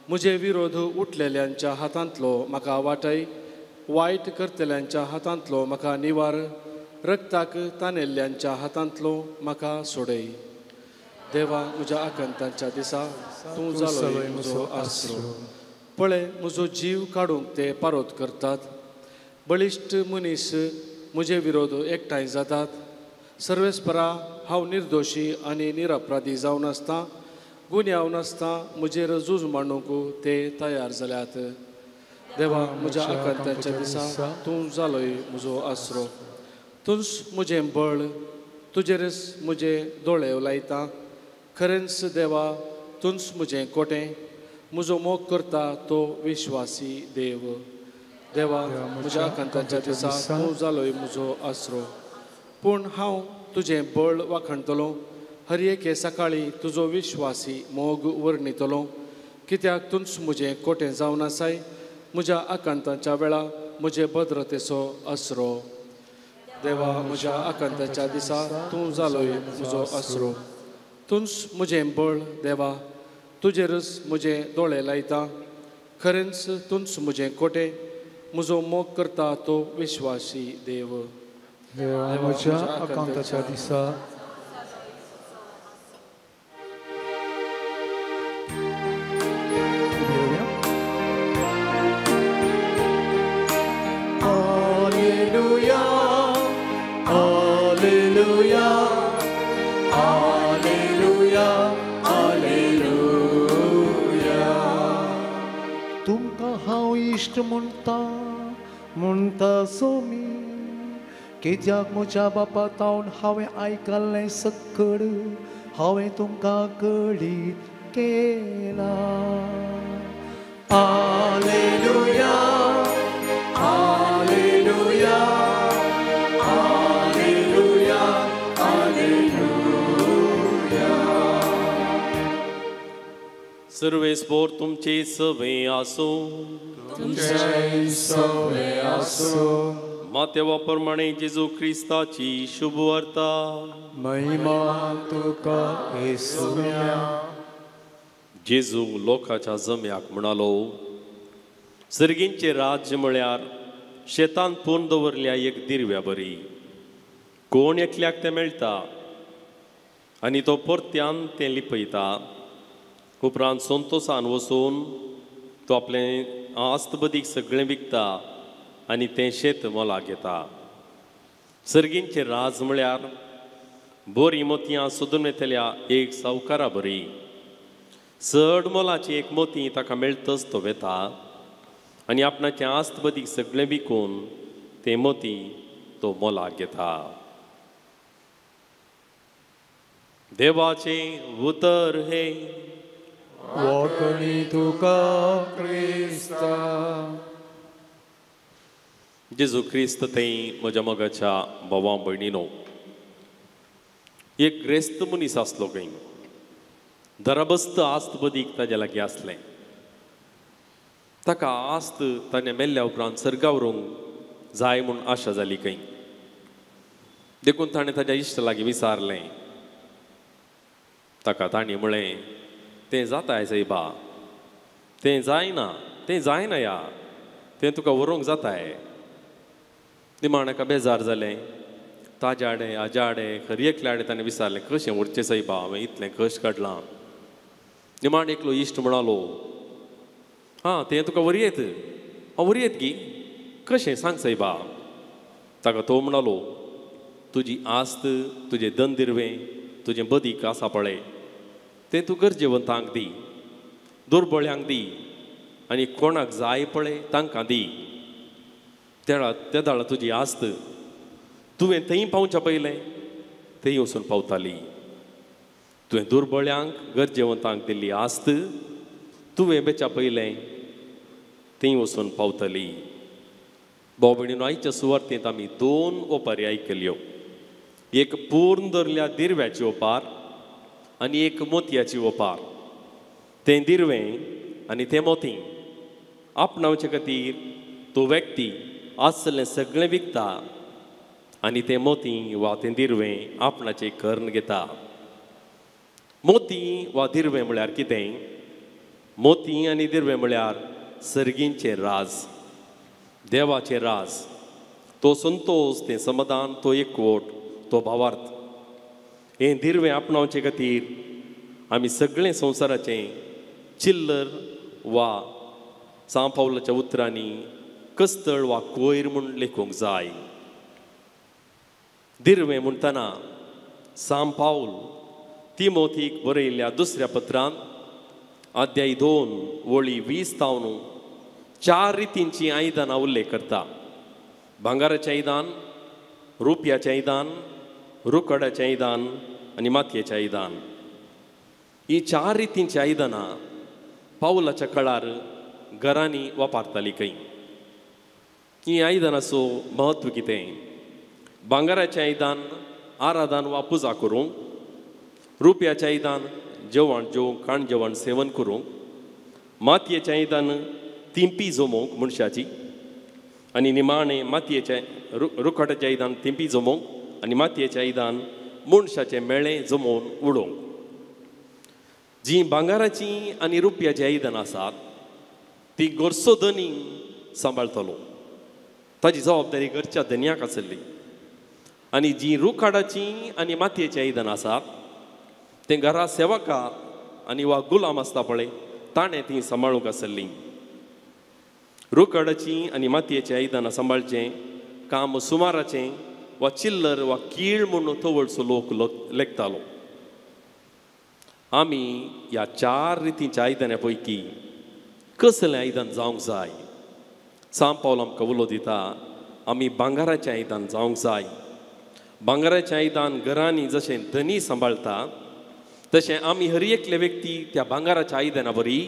म्हजे विरोध उठलेल्यांच्या हातांतलो म्हाका वाटय, वायट करतल्यांच्या हातांतलो म्हाका निवार, रक्ताक तानेल्ल्यांच्या हातांतलो म्हाका सोडय. देवा म्हज्या आकांताच्या दिसा तूं जालोय म्हजो आसरो. पळय म्हजो जीव काडूंक ते पारोत करतात, बळिश्ट मनीस म्हजे विरोध एकठांय जातात. सर्वेस्परा हांव निर्दोशी आनी निरपराधी जावन आसतां, गुन्यांव नासता म्हजेर झूज मांडूंक ते तयार जाल्यात. देवा म्हज्या आकांताच्या दिसा तूं जालोय म्हजो आसरो. तूंच म्हजें बळ, तुजेरच म्हजे दोळे लायता. खरेंच देवा तूंच म्हजें कोटें, म्हजो मोग करता तो विश्वासी देव. देवा म्हज्या आकांताच्या दिसा तूं जालोय म्हजो आसरो. पूण हांव तुजें बळ वाखाणटलो, हर एके सकाळीं तुजो विश्वासी मोग वर्णितलो. कित्याक तूंच म्हजें कोटें जावन आसाय, म्हज्या आकांताच्या वेळा म्हजे भद्रतेचो आसरो. देवा म्हज्या आकांताच्या दिसा तूं जालोय म्हजो आसरो. तूंच म्हजें बळ देवा, तुजेरच म्हजे दोळे लायता. खरेंच तूंच म्हजें कोटें, म्हजो मोग करता तो विश्वासी देव. देवा म्हज्या आकांताच्या दिसा Alleluia, Alleluia, Alleluia, Alleluia. तुमकां हांव इश्ट इश्ट म्हणटा म्हणटा सोमी कित्याक म्हज्या बापा तावन हांवें आयकल्लें सक्कड हांवें तुमकां कळीत केलां. आलेलुया आलेलुया आलेलुया आलेलुया. सर्वेस्पोर तुमचे सवे आसो तुमचे सवे आसो. मातेवा प्रमाणे जेजू क्रिस्ताची शुभवार्ता. महिमा तुका येसुया. जेजू लोकांच्या जम्याक म्हणालो, सर्गींचें राज्य म्हळ्यार शेतान पुर्ण दवरल्या एक दिरव्या बरी. कोण एकल्याक तें मेळटा आनी तो परत्यान तें लिपयता. उपरांत संतोसान वचून तो आपलें आस्तबदीक सगळें विकता आनी तें शेत मोलाक घेता. सर्गींचें राज म्हळ्यार बरीं मोतयां सोदून येतल्या एक सावकारा बरी. चड मोलाची एक मोती ताका मेळटच तो वेता आनी आपणाचें आस्तबदीक सगळें विकून तें मोती तो मोलाक घेता. देवाचें उतर हें. वाकणी तुका क्रिस्ता. जेजू क्रिस्त थंय म्हज्या मोगाच्या भावा भयणीनो, एक ग्रेस्त मनीस आसलो खंय. दराबस्त आस्त बदीक ताज्या लागीं आसलें. ताका आस्त ताणें मेल्ल्या उपरांत सर्गा व्हरूंक जाय म्हूण आशा जाली खंय. देखून ताणें ताज्या इश्टा लागीं विचारलें. ताका ताणें म्हळें, तें जाताय सायबा, तें जायना, तें जायना या, तें तुका व्हरूंक जाताय. निमाणें बेजार जालें. ताज्या आडे हाज्या आडे खरी एकल्या आडे ताणें विचारलें, कशें व्हरचें सायबा, हांवें इतलें कश्ट काडलां. निमाण एकलो इश्ट म्हणालो, आं तें तुका व्हरयेत, हांव व्हरयेत गी, कशें सांग सायबा. ताका तो म्हणालो, तुजी आस्त तुजें दंदिरवें तुजें बदीक आसा पळय, तें तूं गरजेवंतांक दी, दुर्बळ्यांक दी आनी कोणाक जाय पळय तांकां दी. तेदाळा तुजी आस्त तुवें थंय पावच्या पयलें थंय वचून पावताली. तुवें दुर्बळ्यांक गरजेवंतांक दिल्ली आस्त तुवें बेच्या पयलें थंय वचून पावतली. भाव भयणीनो, आयच्या सुवार्तेंत आमी दोन ओपारी आयकल्यो. एक पूर्ण धरल्या दिरव्याची ओपार आनी एक मोतयाची ओपार. तें दिरवें आनी तें मोती आपणावचे खातीर तो व्यक्ती आसलें सगळें विकता आनी तें मोती वा तें दिरवें आपणाचें करून घेता. मोती वा दिरवें म्हळ्यार कितें? मोती आनी दिरवें म्हळ्यार सर्गींचें राज, देवाचें राज. तो संतोश, तें समाधान, तो एकवट, तो भावार्थ. हें दिरवें आपणावचे खातीर आमी सगळें संवसाराचें चिल्लर वा सांपावलाच्या उतरांनी कस्तळ वा कोयर म्हूण लेखूंक जाय. दिरवें म्हणटना सांव पावल तिमोथीक बरयल्ल्या दुसऱ्या पत्रांत अध्याय 2 वळी 20 तावन 4 रितींचीं आयदनां उल्लेख करता. भांगराचें आयदन, रुपयाचें आयदन, रुकडाचें आयदन आनी मातयेचें आयदन. ही 4 रितींचीं आयदनां पावलाच्या काळार घरांनी वापरताली खंय. ही आयदनाचो म्हत्व कितें? भांगराचें आयदन आराधन वा पुजा करूंक, रुपयाचें आयदन जेवण जेवंक, खाण जेवण सेवन करूंक, मातयेचें आयदन तिंपी जमोवंक मनशाची आनी निमाणें मातयेचें रुखाटाचें आयदन तिंपी जमोवंक आनी मातयेचें आयदन मनशाचें मेळें जमोवन उडोवंक. जीं भांगराचीं आनी रुपयाचीं आयदनां आसात ती घरचो धनी सांबाळटलो, ताजी जबाबदारी घरच्या धनयाक आसली. आनी जीं रुखाडाचीं आनी मातयेचीं आयदनां आसात तें घरा सेवका आनी वा गुलाम आसता पळय ताणें तीं सांबाळूंक आसलीं. रुखाडाचीं आनी मातयेचीं आयदनां सांबाळचें काम सुमाराचें वा चिल्लर वा कीळ म्हूण तवळचो लोक लेखतालो. आमी ह्या 4 रितींच्या आयदनां पैकी कसलें आयदन जावंक जाय? सांत पावल आमकां उलो दिता, आमी भांगराचें आयदन जावंक जाय. भांगराचें आयदन घरांनी जशें धनी सांबाळटा तशें आमी हर एकले व्यक्ती त्या भांगराच्या आयदना बरी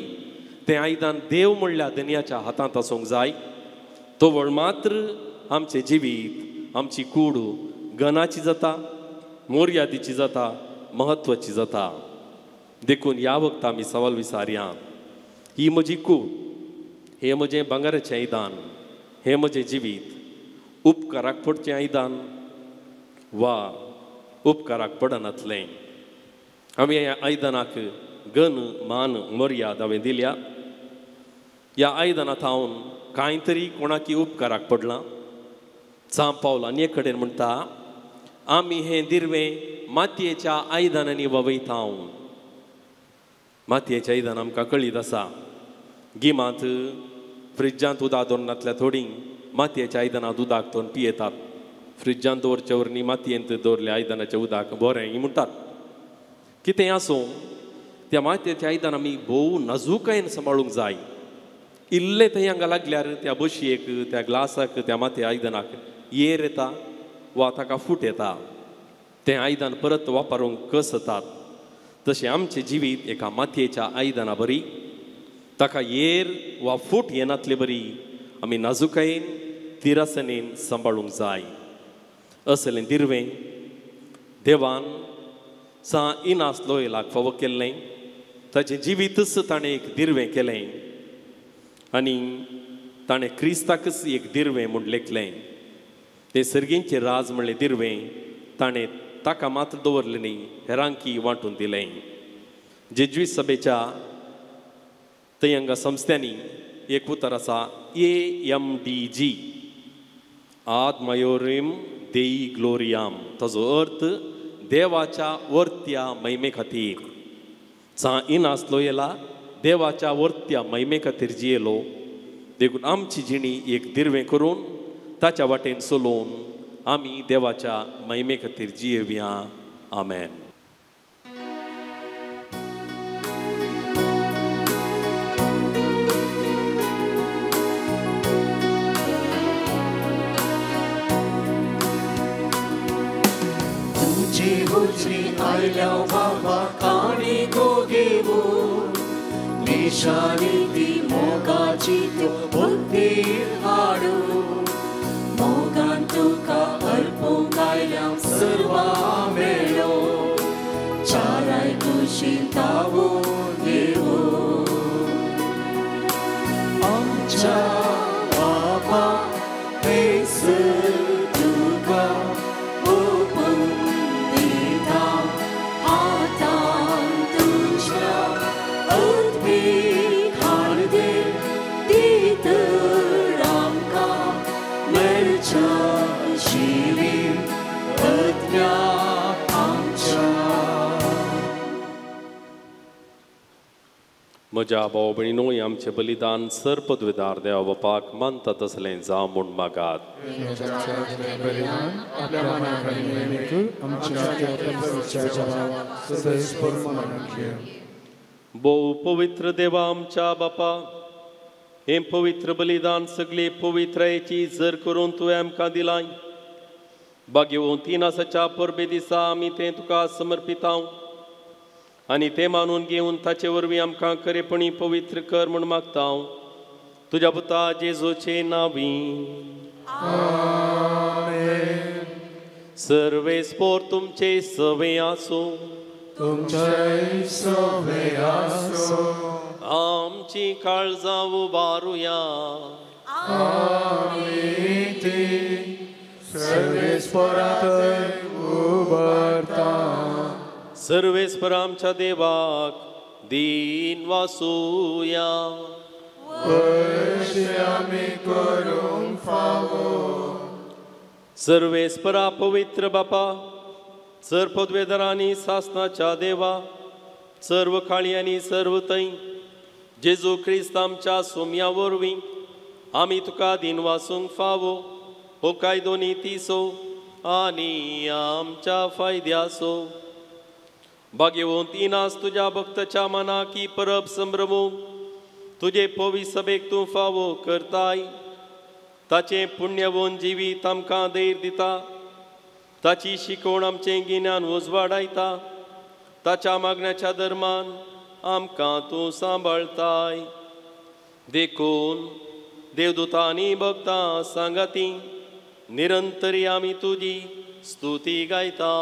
तें आयदन देव म्हणल्यार धनयाच्या हातांत आसूंक जाय. तवळ मात्र आमचें जिवीत, आमची कूड गणाची जाता, मोर्यादीची जाता, म्हत्वाची जाता. देखून ह्या वखता आमी सवाल विचारया, ही म्हजी कूड, हें म्हजें भांगराचें आयदन, हें म्हजें जिवीत उपकाराक पडचें आयदन वा उपकाराक पडनातलें. आमी ह्या आयदनाक गण मान मर्याद हांवें दिल्या. ह्या आयदना थावन कांय तरी कोणाकी उपकाराक पडलां. सांत पावल आनी एक कडेन म्हणटा, आमी हें दिरवें मातयेच्या आयदनांनी वावयता. मातयेचें आयदन आमकां कळीत आसा. गिमांत फ्रिज्जांत उदक दवरनातल्या थोडीं मातयेच्या आयदनांत उदक दवरून पियेतात. फ्रिज्जांत दवरचे वरवीं मातयेंत दवरल्या आयदनाचें उदक बरें म्हणटात. कितें आसूं, त्या मातयेचें आयदन आमी भोव नाजूकायेन सांबाळूंक जाय. इल्लें थंय हांगा लागल्यार त्या बशयेक, त्या ग्लासाक, त्या मातये आयदनाक येर येता वा ताका फूट येता. तें आयदन परत वापरूंक कसतात. तशें आमचें जिवीत एका मातयेच्या आयदना बरी, ताका येर वा फूट येनातले बरी आमी नाजुकायेन तिरासनेन सांबाळूंक जाय. असलें दिरवें देवान सा इनास लोयलाक फावो केल्लें. ताचें जिवीतच ताणें एक दिरवें केलें आनी ताणें क्रिस्ताकच एक दिरवें म्हूण लेखलें. तें सर्गींचें राज म्हणलें दिरवें ताणें ताका मात्र दवरलें न्ही, हेरांकी वांटून दिलें. जेज्वीत सभेच्या थंय हांगा संस्थ्यांनी एक उतर आसा, AMDG, आद मायोरीम देई ग्लोरियाम. ताजो अर्थ देवाच्या वर्त्या महिमे खातीर. सा इनास लोयला देवाच्या वर्त्या महिमे खातीर जियेलो. देखून आमची जिणी एक दिरवें करून ताच्या वाटेन चलोवन आमी देवाच्या महिमे खातीर जियेवया. आमेन. तुझी हुजरी आयल्या बाबा काणी गो घेवू, निशाणी ती मोगाची त्यो बुद्धीर हाडू, मोगान तुका अर्पूंक आयल्या सर्वा मेळो, चाराय कुशी तावून येवू. आमच्या बाबा हेसर तुका ओपून दिता, हातान तुज्या अद्भीक हाडदे दितर आमकां मेळच्या जिवीत अज्ञा आमच्या. म्हज्या भाव भयणीनो, आमचें बलिदान सर पदवेदार देवा बापाक मानता तसलें जावं म्हूण मागात. भोव पवित्र देवा आमच्या बापा, हें पवित्र बलिदान सगळे पवित्रायेची जर करून तुवें आमकां दिलाय. भाग्यवंत इनासाच्या परबे दिसा आमी तें तुका समर्पितांव आनी तें मानून घेवन ताचे वरवीं आमकां खरेपणी पवित्र कर म्हूण मागता. तुज्या पुता जेजूचे नांवी. सर्वेस्पोर तुमचे सवे आसूं. तुमचे सवे आसूं. आमची काळजां उबारुया. आमी ती सर्वेस्पोरांत उबारता. सर्वेस्पर आमच्या देवाक दीन वासुया. अशें आमी करूंक फावो. सर्वेस्परा पवित्र बापा, सर पदवेदारांनी सासनाच्या देवा, सर्व काळी आनी सर्व थंय जेजू क्रिस्त आमच्या सोम्या वरवीं आमी तुका दीन वासूंक फावो. हो कायदो नितीचो आनी आमच्या फायद्याचो. भाग्यवंत इनास तुज्या भक्ताच्या मनाक ही परब संभ्रमूंक तुजे पवी सभेक तूं फावो करताय. ताचें पुण्यवंत जिवीत आमकां धैर्य दिता, ताची शिकवण आमचें गिन्यान उजवाडायता, ताच्या मागण्याच्या धर्मान आमकां तूं सांबाळताय. देखून देवदूतांनी भक्तां सांगाती निरंतरी आमी तुजी स्तुती गायता.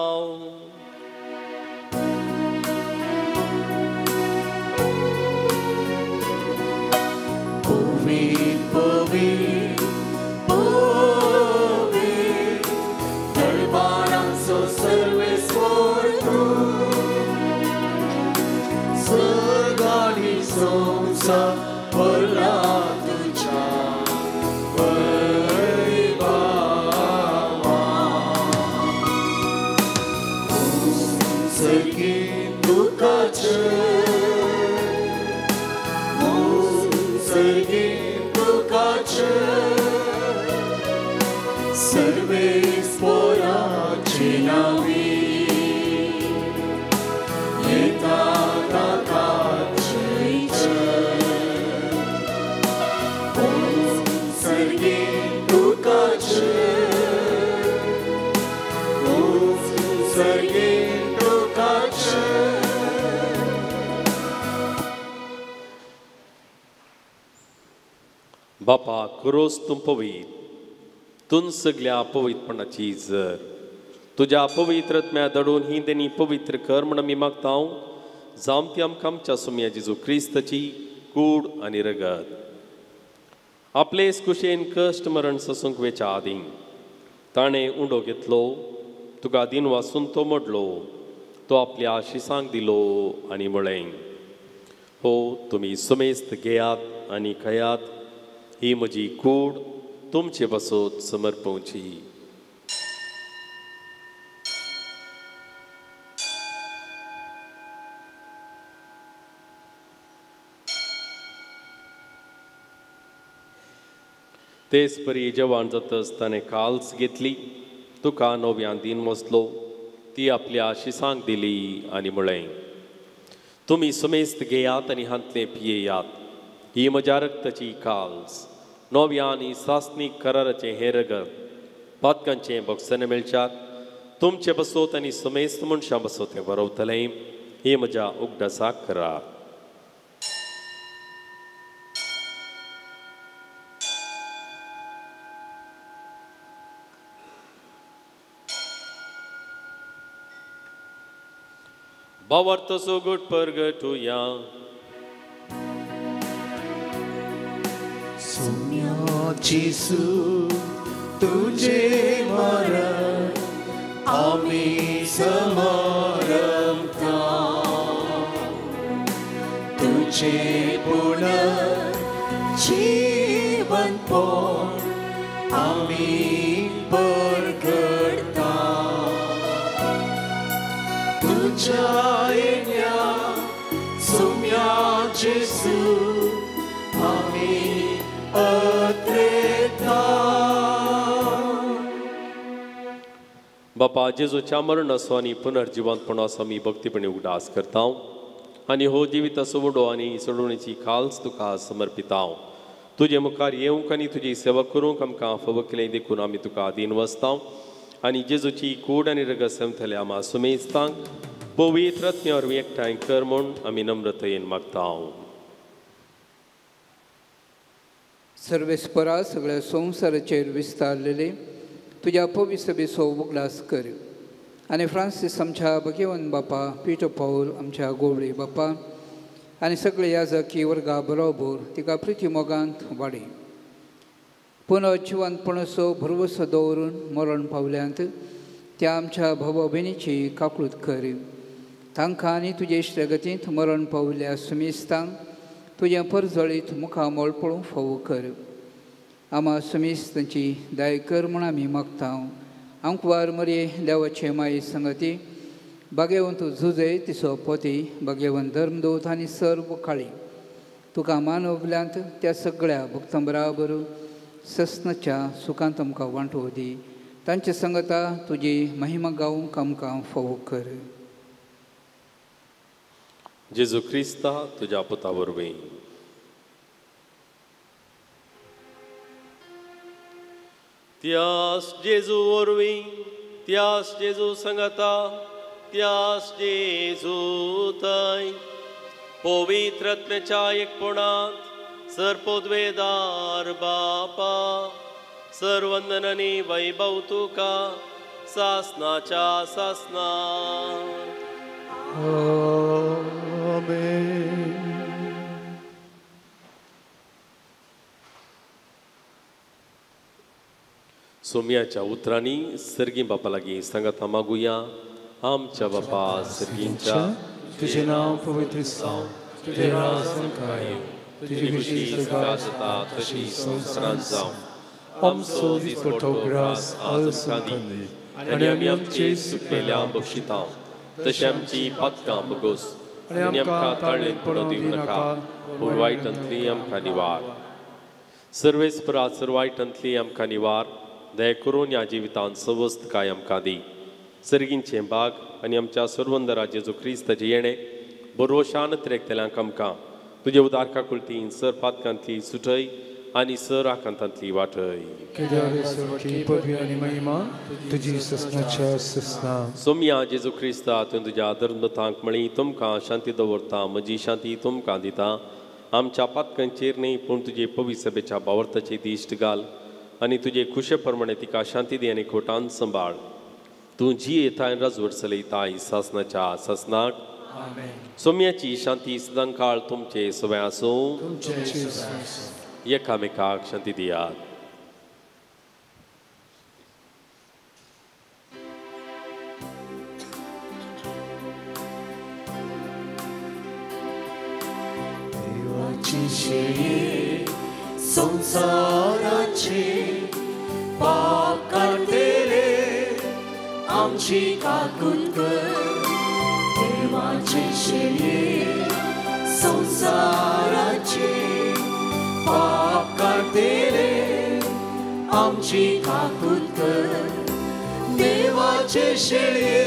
बापा क्रोस तूं पवित्र, तूं सगल्या पवित्रपणाची जर तुज्या पवित्र आत्म्या दडून ही तेणी पवित्र कर म्हण आमी मागता. जावं ती आमकां आमच्या सोम्या जेजू क्रिस्ताची कूड आनी रगत. आपलेच कुशेन कश्ट मरण सोसूंक वेच्या आदीं ताणें उंडो घेतलो, तुका दिन वासून तो मोडलो, तो आपल्या आशिसांक दिलो आनी म्हळें, हो तुमी समेस्त घेयात आनी खायात, ही म्हजी कूड तुमचे पासत समर्पवची. तेच परी जेवण जातच ताणें काल्स घेतली, तुका नव्यान दिन वसलो, ती आपल्या आशिसांक दिली आनी म्हळें, तुमी समेस्त घेयात आनी हांतलें पियेयात, ही म्हज्या रक्ताची काल्स, नव्या आनी सासणीक कराराचें हें रगत, पातकांचें बक्षण मेळच्याक तुमचे बसोत आनी समेस्त मनशां बसोत हें बरोवतलें, ही म्हज्या उगडासाक करात. भावार्थ सोगट परगटुया. सोम्या जेसू तुझे मरण आमी समरता, तुझे पुनर्जीवन पण आमी परगटता, तुझ्या येण्या सोम्या जेसू आमी अत्रेता. बापा जेजूच्या मरणाचो आनी पुनर्जिवंतपणाचो आमी भक्तीपणी उगडास करता आनी हो जिविताचो उडो आनी सोडवणेची खाल्स तुका समर्पिता. तुजे मुखार येवंक आनी तुजी सेवा करूंक आमकां फावो केलें देखून आमी तुका आदीन वसता आनी जेजूची कूड आनी रगत सेवतल्या आमा सुमेस्तांक पवित्र आत्म्या वरवीं एकठांय कर म्हूण आमी नम्रतायेन मागता. सर्वेस्परा सगळ्या संवसाराचेर विस्तारलेले तुज्या पवित्र उगडास कर आनी फ्रांसीस आमच्या भगेवन बापा, पिटो पावल आमच्या गोवळे बापा आनी सगळे याजकी वर्गा बरोबर तिका प्रिती मोगांत वाडय. पुनः जिवंतपणाचो भरवसो दवरून मरण पावल्यांत त्या आमच्या भावा भयणीची काकळूत कर. तांकां आनी तुजे इश्टगतींत मरण पावल्या सुमिस्तांक तुजें परजळीत मुखामळ पळोवंक फावो कर. आमा सुमीस तांची दाय कर म्हूण आमी मागता. आंकवार मरये देवाचे माये संगती बागेवंत झुजय तिचो पोती बागेवंत धर्मदूत आनी सर्व काळी तुका मानवल्यांत त्या सगळ्या भक्तां बराबर सस्नाच्या सुखांत आमकां वांटो दी. तांचे संगता तुजी महिमा गावंक आमकां फावो कर. जेजू क्रिस्ता तुज्या पुता वरवीं. त्यास जेजू वरवीं, त्यास जेजू संगता, त्यास जेजू थंय पवित्र आत्म्याच्या एकपणांत सर्पोद्वेदार बापा सर्वंदनानी वैभव तुका सासनाच्या सासना. आमेन. सोम्याच्या उतरांनी सर्गी बापा लागीं सांगाता मागुया. आमच्या बापा सर्गींच्या, तुझे नाव पवित्र जावं, तुझे राज आमकां येवं, तुजी खुशी स्वर्गात जाता तशी संवसारांत जावं. आमचो दिसपट्टो ग्रास आज आमकां दी, आनी आमी आमचे सुकलेल्या बक्षितां तशें आमची पातकां बगोस, आनी आमकां ताळेंत पडोवं दिवं नाका, पूण वायटांतली आमकां निवार. सर्वेस्परा सर वायटांतली आमकां निवार, दया करून ह्या जिवितांत सवस्तकाय आमकां दी. सर्गींचें बाग आनी आमच्या सर्वंदरा जेजू क्रिस्ताचें येणें बरोशान त्रेकतल्यांक आमकां तुजे उदार काकुळतीन सर पातकांतली सुटय आनी सर आकांतांतली वाटय. सोम्या जेजू क्रिस्ता, तुवें तुज्या धर्मतांक म्हळी, तुमकां शांती दवरता, म्हजी शांती तुमकां दिता. आमच्या पातकांचेर न्ही पूण तुजे पवित्र सभेच्या बावर्ताची दिश्ट घाल आनी तुजे खुशे प्रमाणे तिका शांती दी आनी खोटान सांबाळ. तूं जी येताय राजवट चलयताय सासनाच्या सासनाक. सोम्याची शांती सदांकाळ तुमचे सवय आसूं. एकामेकाक शांती दियात. देवाची शेळी संसाराचे पाप काडटले आमची काकूत कर. देवाची शेळी संसाराचे पाप काडटले आमची काकूत कर. देवाचे शेळये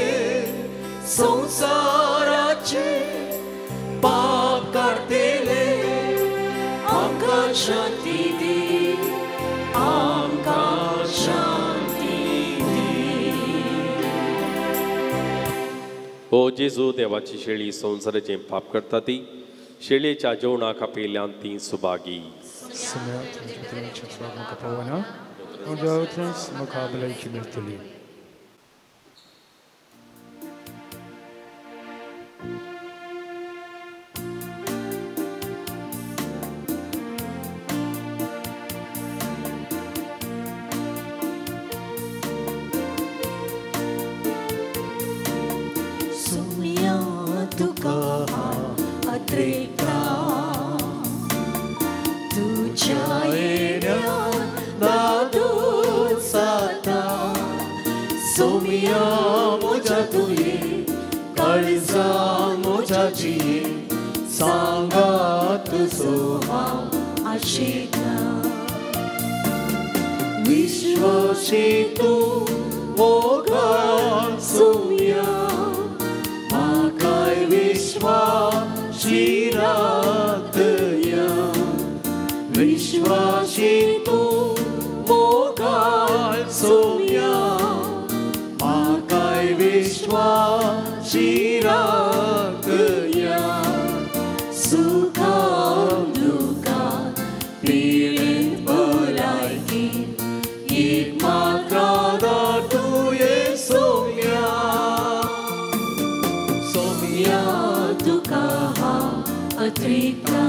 संसाराचे पाप काडटले आमकां शांती दी, आमकां शांती दी. ओ जेजू, देवाची शेळी संवसाराचें पाप करता ती शेळयेच्या जेवणाक आपयिल्ल्यान ती सुभागी. म्हाका भलायकी मेळटली. सोम्या तुका अत्रेकता तुझ्या येण्यान दादूस जाता. सोम्या म्हज्या तुये काळजा म्हज्या जिये सांगात तुजो हांव आशेता. विश्वासी तूं मोगान सोम्या म्हाकाय विश्वासी राखया. विश्वासी तूं मोगान सोम्या म्हाकाय विश्वासी राखया. सुखान दुखान पिडेन भलायकेन एक मात्र आदार तुवें सोम्या. सोम्या तुका हांव अत्रेकता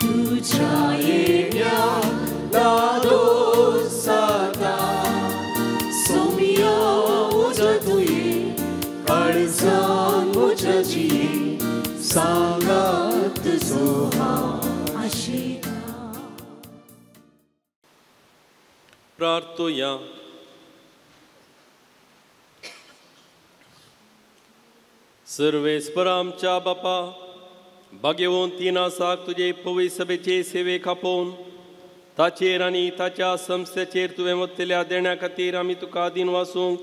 तुझ्या येण्यान दादोस जाता. सोम्या म्हज्या तुये काळजान म्हज्या जिये सांगात तुजो हांव आशेता. प्रार्थुया. सर्वेस्पर आमच्या बापा, भाग्यवंत तीन आसाक तुजे पवित्र सभेचे सेवेक आपोवन ताचेर आनी ताच्या संस्थेचेर तुवें वतल्या देण्या खातीर आमी तुका दीन वासूंक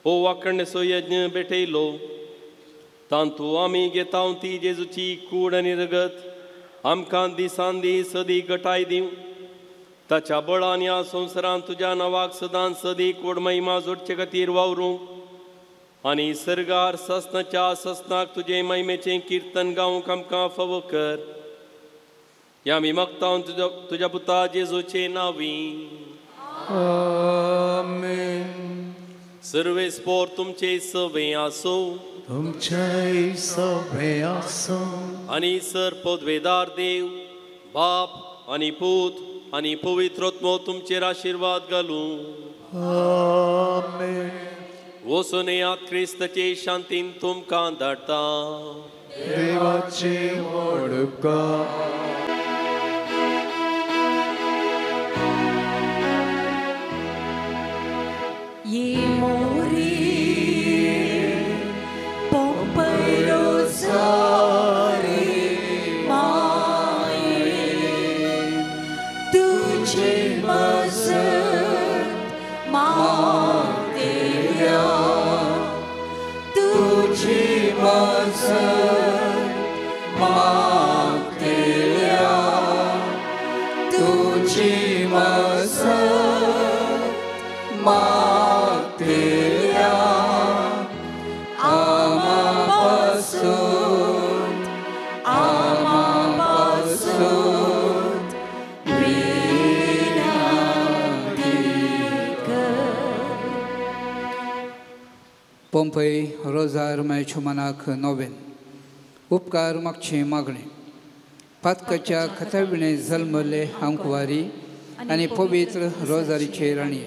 हो वाखणेचो यज्ञ भेटयलो. तांतू आमी घेता ती जेजूची कूड आनी रगत आमकां दिसान दीस सदी गटाय दिवं. ताच्या बळान ह्या संवसारांत तुज्या नांवाक सदांच सदीक व्हड महिमा जोडचे खातीर वावरूंक आनी सर्गार ससनाच्या ससनाक तुजे महिमेचें किर्तन गावंक आमकां फावो कर. ह्या आमी मागता तुज्या पुता जेजूचे नांवी. आमेन. सर्वेस्पोर तुमचे सवे आसूं, तुमचे सवे आसूं. आनी सर पदवेदार देव बाप आनी पूत आनी पवित्र आत्मो तुमचेर आशिर्वाद घालूं. आमेन. वचून येयात, क्रिस्ताचे शांतीन तुमकां धाडटा. देवाचे व्हड उपकार. ये मोरी पोंपै रोजारी माये तुझे मजत मागतेल्या, तुझी मजत मागतेल्या, तुझी मजत मागतेल्या, आमापासून आमापासून विनंती कर. पोंपै रोजार मायच्यो मनाक नोवेन उपकार मागचे मागणें. पातकाच्या खताविणे जल्मले आंकवारी आनी पवित्र रोजारीचे राणी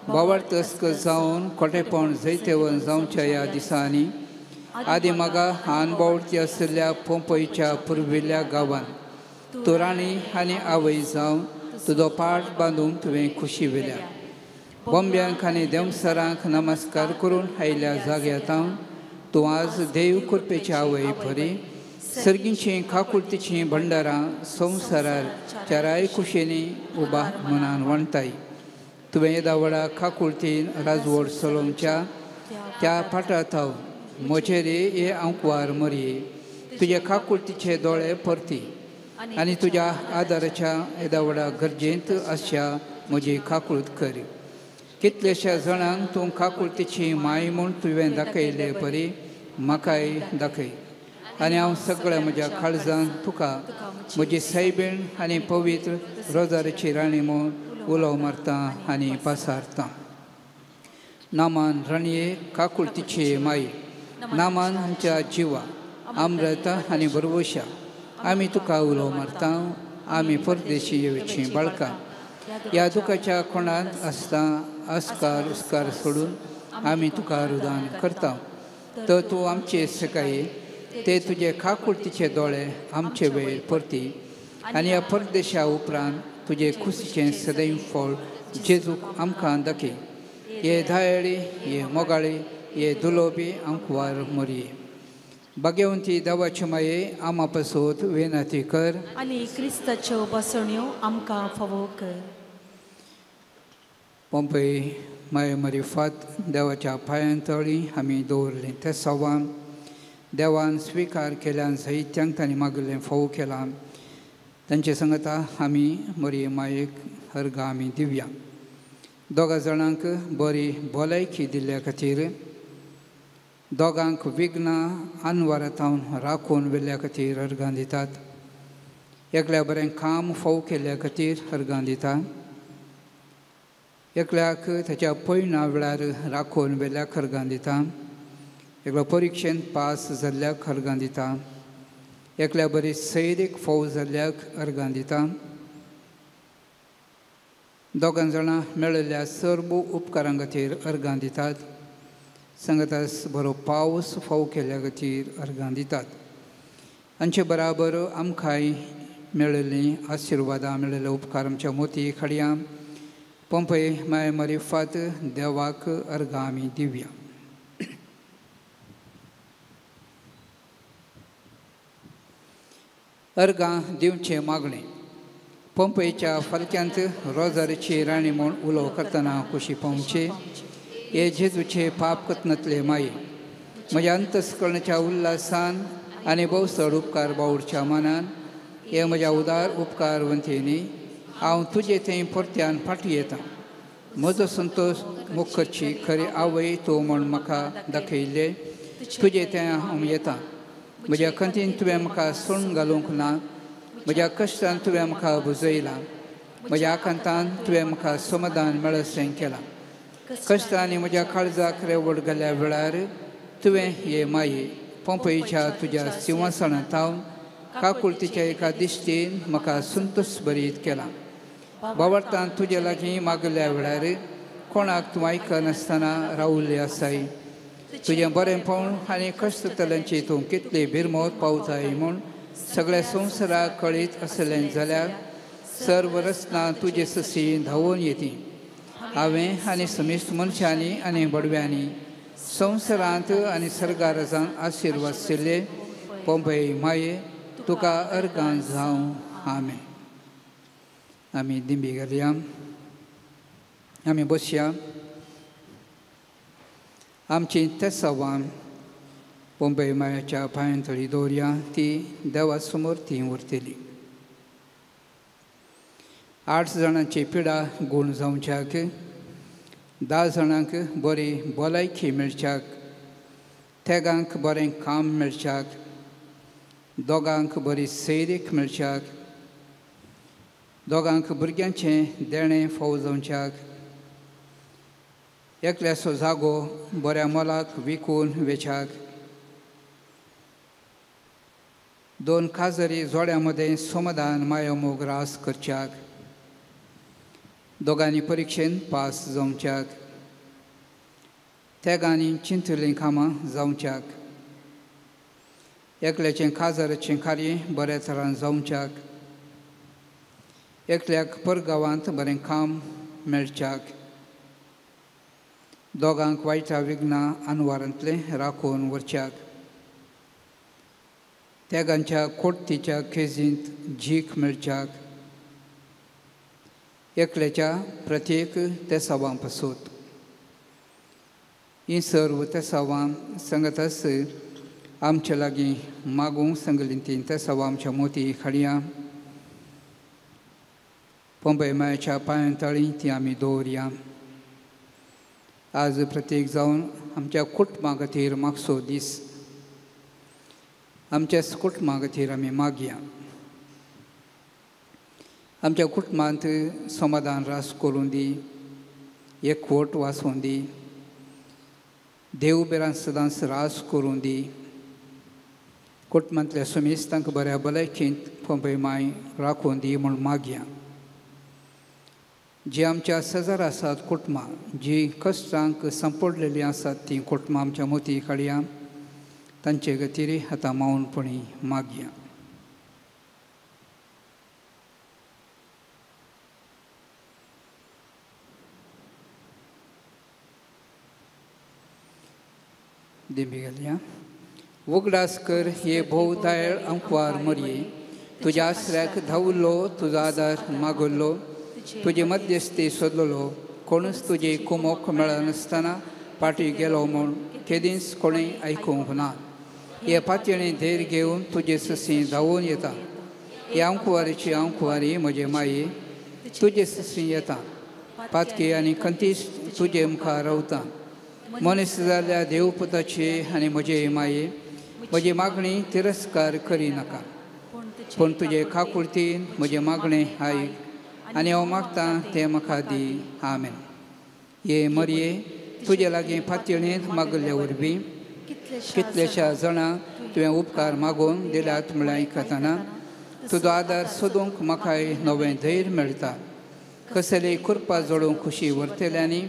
बावार्तस्क जावन कोटेपण जैतेवन जावच्या ह्या दिसांनी आदी मागा हान बावडती आशिल्ल्या पोंपयच्या पुर्विल्ल्या गांवान तूं राणी आनी आवय जावन तुजो पाट बांदूंक तुवें खुशी व्हेल्या. बोंब्यांक आनी देंवसरांक नमस्कार करून आयिल्ल्या जाग्यांत तूं आज देव कृपेची आवय परी सर्गीचीं काकुळतीचीं भंडारां संवसारार चाराय कुशेनी उबा मनान वणताय. तुवें येदा व्हडा काकुळतीन राजवड चलोवच्या त्या पाटांत म्हजेर हे आंकवार मरये तुज्या काकुळतीचे दोळे परती आनी तुज्या आदाराच्या येदा व्हडा गरजेंत आसच्या म्हजी काकुळत कर. कितल्याश्या जाणांक तूं काकुळतीची माय म्हूण तुवें दाखयले परी म्हाकाय दाखय आनी हांव सगळ्या म्हज्या काळजान तुका म्हजी सायबीण आनी पवित्र रोजारीची राणी म्हूण उलो मारता आनी पासारता. नामान राणये काकुळतीची माई, नामान आमच्या जिवा आमरता आनी बरवशा आमी तुका उलो मारता. आमी परदेशी येवचीं बाळकां ह्या दुखाच्या कोणांत आसता आस्कार उस्कार सोडून आमी तुका रुदान करता. तर तूं आमचे सकाळी ते तुजे काकुळतीचे दोळे आमचे वयर परती आनी ह्या परदेशा उपरांत तुजे खुशीचें सदैव फळ जेजूक आमकां दाखय. हे धायळी, हे मोगाळी, हे दुलोबी आंकवार मोरये. भाग्यवंती देवाचे माये आमा पासत वेनाती कर आनी क्रिस्ताच्यो बसण्यो आमकां फावो कर. पोंपय माये मरिफात देवाच्या पांयां तळी आमी दवरलें ते सवान देवान स्विकार केल्यान साहित्यांक तांणी मागिल्लें फावो केलां. तांचे संगता आमी मरये मायेक अर्गां आमी दिवया. दोगां जाणांक बरी भलायकी दिल्ल्या खातीर, दोगांक विघ्नां आनवारांत राखून व्हेल्ल्या खातीर अर्गां दितात. एकल्या बरें काम फाव केल्ल्या खातीर अर्गां दितात. एकल्याक ताच्या पयणा वेळार राखून व्हेल्ल्याक अर्गां दिता. एकलो परिक्षेंत पास जाल्ल्याक अर्गां दिता. एकल्या बरी सैरीक फाव जाल्ल्याक अर्गां दिता. दोगां जाणां मेळिल्ल्या सर्व उपकारां खातीर अर्गां दितात. सांगतास बरो पावस फाव केल्ल्या खातीर अर्गां दितात. हांचे बराबर आमकांय मेळिल्लीं आशिर्वादां मेळिल्ले उपकार आमच्या मोती खाडयां पोंपय माय मरिफात देवाक अर्गां आमी दिवया. अर्गां दिवचें मागणें. पोंपयच्या फालक्यांत रोजारीची राणी म्हूण उलो करतना खुशी पावचे हे जेजूचे पाप कथनांतले माये म्हज्या अंतस्करणाच्या उल्हासान आनी भोव चड उपकार बावडच्या मनान हे म्हज्या उदार उपकार वंतेनी हांव तुजे थंय परत्यान फाटी येता. म्हजो संतोश मुखची खरी आवय तूं म्हूण म्हाका दाखयल्ले तुजे थंय हांव येता. म्हज्या खंतीन तुवें म्हाका सोण घालूंक ना, म्हज्या कश्टान तुवें म्हाका बुजयलां, म्हज्या आकांतान तुवें म्हाका समाधान मेळसें केलां. कश्टांनी म्हज्या काळजाक रेवड घाल्या वेळार तुवें हे माये पोंपयच्या तुज्या सिंवासणांत हांव काकुळतीच्या एका दिश्टीन म्हाका संतोश भरीत केला. बावडतान तुजे लागीं मागल्या वेळार कोणाक तूं आयकनासतना रावल्ले आसाय. तुजें बरेंपण आनी कश्टतल्यांची तूं कितली भिरमोत पावताय म्हूण सगळ्या संवसाराक कळीत आसलें जाल्यार सर्व रचना तुजे सशी धांवून येती. हांवें आनी समेस्त मनशांनी आनी बडव्यांनी संवसारांत आनी सर्गाराजान आशिर्वाद दिल्ले पोंबय माये तुका अर्गां जावं. आमेन. आमी दिंबी घालया, आमी बसया. आमची तेसावां पोंबय मायाच्या पांयां तळी दवरया, ती देवा समोर ती उरतली. 8 जाणांची पिडा गूण जावच्याक, 10 जाणांक बरी भलायकी मेळच्याक, तेगांक बरें काम मेळच्याक, दोगांक बरी सैरीक मेळच्याक, दोगांक भुरग्यांचें देणें फाव जावच्याक, एकल्याचो जागो बऱ्या मोलाक विकून वेच्याक, 2 खाजरी जोड्यां मदें समाधान माया मोग रास करच्याक, दोगांनी परिक्षेन पास जावच्याक, तेगांनी चिंतलीं कामां जावच्याक, एकल्याचें खाजराचें कार्य बऱ्या तरान जावच्याक, एकल्याक परगांवांत बरें काम मेळच्याक, दोगांक वायटा विघ्नां अनवारांतलें राखून व्हरच्याक, तेगांच्या कोटतीच्या खेजींत जीक मेळच्याक, एकल्याच्या प्रत्येक तेसावां पासून ही सर्व तेसावां सांगतास आमच्या लागीं मागूंक सांगलीं तीं तेसावां आमच्या मोती हाडया. पोंबय मायाच्या पांयां तळी ती आमी दवरया. आज प्रत्येक जावन आमच्या कुटुंबा खातीर मागचो दीस, आमच्या कुटुंबा खातीर आमी मागया. आमच्या कुटुंबांत समाधान रास करून दी, एकवट वाचून दी, देव बेरान सदांच रास करून दी. कुटुंबांतल्या समेस्तांक बऱ्या भलायकेंत पोंबय माय राखून दी म्हूण मागया. जी आमच्या शेजार आसात कुटुंबां, जी कश्टांक सांपडलेलीं आसात तीं कुटुंबां आमच्या मोती काडया. तांचे खातीर आतां मावनपणी मागया. दिंबी घालया. उगडास कर हे भोव दायळ अंकवार मरये, तुज्या आसऱ्याक धांवलो, तुजो आदार मागल्लो, तुजे मध्यस्थी सोदलो, कोणूच तुजी कुमोक मेळनासतना फाटी गेलो म्हूण केदींच कोणें आयकूंक ना. हे पातयेणी धैर्य घेवन तुजे ससी धांवून येता. हे आंकवारीची आंकवारी म्हजे माये तुजे ससी येता. पातकी आनी खंतीस तुजे मुखार रावता. मनीस जाल्ल्या देवपुताची आनी म्हजे माये म्हजी मागणी तिरस्कार करिनाका, पूण तुजे काकुळतीन म्हजें मागणें आयक आनी हांव मागतां तें म्हाका दी. आमेन. हे मरये तुजे लागीं पातयेणेंत मागल्ल्या वरवीं कितल्याश्या जाणां तुवें उपकार मागून दिल्यात म्हळ्यार आयकतना तुजो आदार सोदूंक म्हाकाय नवें धैर्य मेळटा. कसलेय कृपा जोडूंक खुशी व्हरतल्यांनी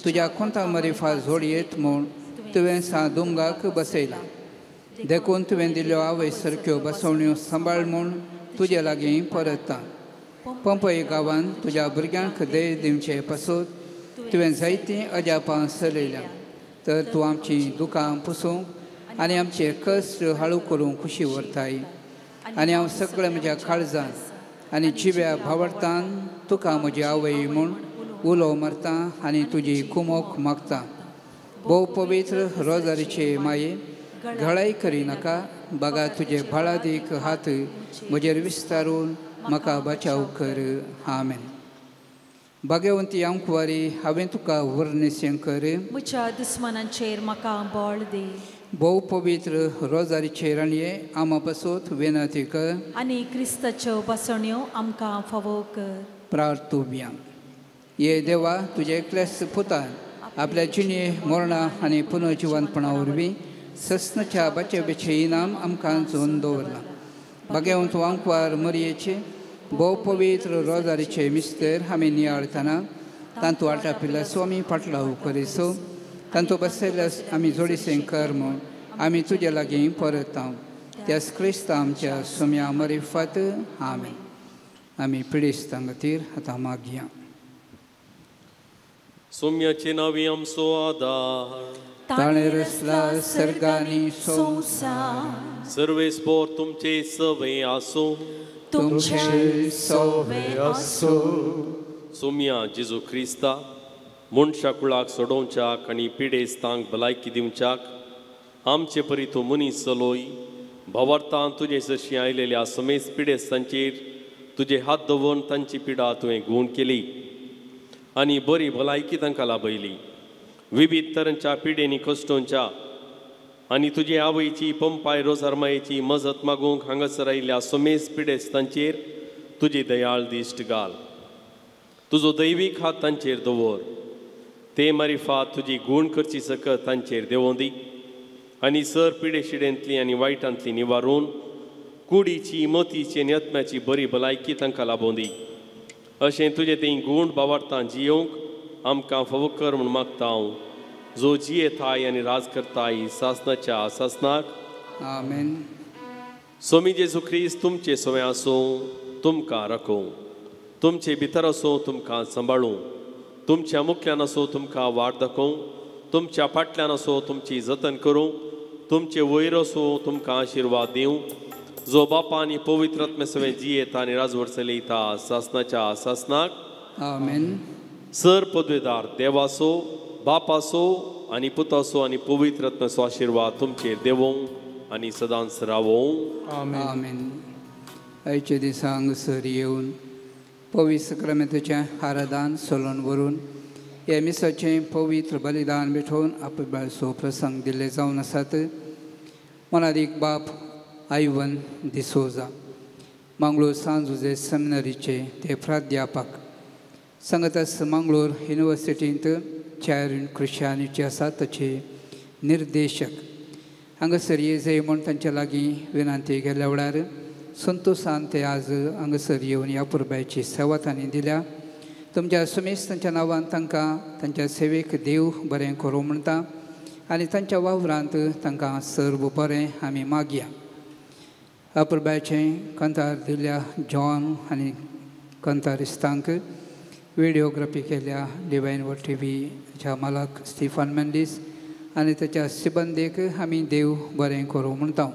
तुज्या कोंता मरिफा जोडयेत म्हूण तुवें सा दुमगाक बसयलां. देखून तुवें दिल्ल्यो आवय सारक्यो बसवण्यो सांबाळ म्हूण तुजे लागीं परतता. पंपय गांवांत तुज्या भुरग्यांक धैर्य दिवचे पासून तुवें जायतीं अजापां चलयल्यां. तर तूं आमची दुकां पुसूंक आनी आमचे कश्ट हाळू करूंक खुशी व्हरताय. आनी हांव सगळें म्हज्या काळजान आनी जिव्या भावार्थान तुका म्हजी आवय म्हूण उलो मारता आनी तुजी कुमोक मागता. भोव पवित्र रोजारीचे माये घळाय करिनाका, बागा तुजे बाळादीक हात म्हजेर विस्तारून म्हाका बचाव कर. आमेन. भाग्यवंती आंकवारी, हांवें तुका वर्णेशें कर. म्हज्या दुस्मानांचेर म्हाका बळ दी. भोव पवित्र रोजारीचे राणये, आमा पासत विनंती कर. आनी क्रिस्ताच्यो बसण्यो आमकां फावो कर. प्रार्थुया. ये देवा, तुज्या एकल्याच पुतान आपल्या जिणे मरणा आनी पुनर्जिवनपणा वरवीं सस्नाच्या बचावाचें इनाम आमकां जोन दवरलां. भाग्यवंत आंकवार मरयेचे भोव पवित्र रोजारीचे मिस्तर आमी नियाळतना तांतू आटापिल्ल्या स्वामी पाटलाव करिसो तांतू बसयल्ल्या आमी जोडीसें कर म्हूण आमी तुज्या लागीं परत त्याच क्रिस्ता आमच्या सोम्या मरिफात. आमेन. आमी पिडेस्तां खातीर आतां मागया. सोम्याचे नांवी आमचो आदार. ताणें रचला सर्गानी संवसार. सर्वेस्पोर तुमचे सवे आसूं. तुमचे सवे आसूं. सोम्या जेजू क्रिस्ता, मनशा कुळाक सोडोवच्याक आनी पिडेस्तांक भलायकी दिवच्याक आमचे परी तूं मनीस चलोय. भावार्थान तुजे सरशी आयलेल्या समेस्त पिडेस्तांचेर तुजे हात दवरून तांची पिडा तुवें गूण केली आनी बरी भलायकी तांकां लाभयली. विविध तरांच्या पिडेनी कश्टोंच्या आनी तुजे आवयची पंपाय रोजारमायेची मजत मागूंक हांगासर आयिल्ल्या समेस्त पिडेस्तांचेर तुजी दयाळ दिश्ट घाल. तुजो दैवीक हात तांचेर दवर. ते मारिफात तुजी गूण करची सकत तांचेर देंवों दी आनी सर पिडेशिडेंतली आनी वायटांतली निवारून कुडीची मतीची आनी आत्म्याची बरी भलायकी तांकां लाबों दी. अशें तुजें तें गूण बावार्थान जियोवंक आमकां फावो कर म्हूण मागता हांव, जो जियेताय आनी राज करताय सासनाच्या सासनाक. आमेन. सोमी जेजू क्रिस्त तुमचे सोवे आसूं, तुमकां राखूं, तुमचे भितर आसूं, तुमकां सांबाळूं, तुमच्या मुखल्यान आसूं तुमकां वाट दाखोवं, तुमच्या फाटल्यान आसूं तुमची जतन करूं, तुमचे वयर आसूं तुमकां आशिर्वाद दिवं, जो बापा आनी पवित्र आत्मे सवें जियेता आनी राजवट चलयता सासनाच्या सासनाक. आमेन. सर पदवेदार देवासो बापासो आनी पुतासो आनी पवित्र आत्म्याचो आशिर्वाद तुमचेर देवों आनी सदांच रावों. आमेन. आयच्या दिसा हांगासर येवन पवित्र सक्रामेंताचें आराधन सोलोन व्हरून ह्या मिसाचें पवित्र बलिदान भेटोवन आपबाळचो प्रसंग दिल्ले जावन आसात. मोलादीक बाप आयवन डिसोजा, मांगलोर सांत जुझे सेमिनरीचे ते प्राध्यापक, सांगाताच मांगलोर युनिवर्सिटींत चॅर इन क्रिश्चियानिटी आसा ताचे निर्देशक हांगासर येजय म्हूण तांच्या लागीं विनंती केल्या वेळार संतोसान ते आज हांगासर येवन ह्या पुरबायची सेवा तांणी दिल्या. तुमच्या सुमेश तांच्या नांवान तांकां तांच्या सेवेक देव बरें करूं म्हणटा आनी तांच्या वावरांत तांकां सर्व बरें आमी मागया. अपुरबायचें कंतार दिल्या जॉन आनी कंतारिस्तांक, व्हिडियोग्राफी केल्या डिवायन वर टी व्हीच्या मालक स्टिफन मेंडीस आनी ताच्या सिबंदीक आमी देव बरें करूं म्हणटा.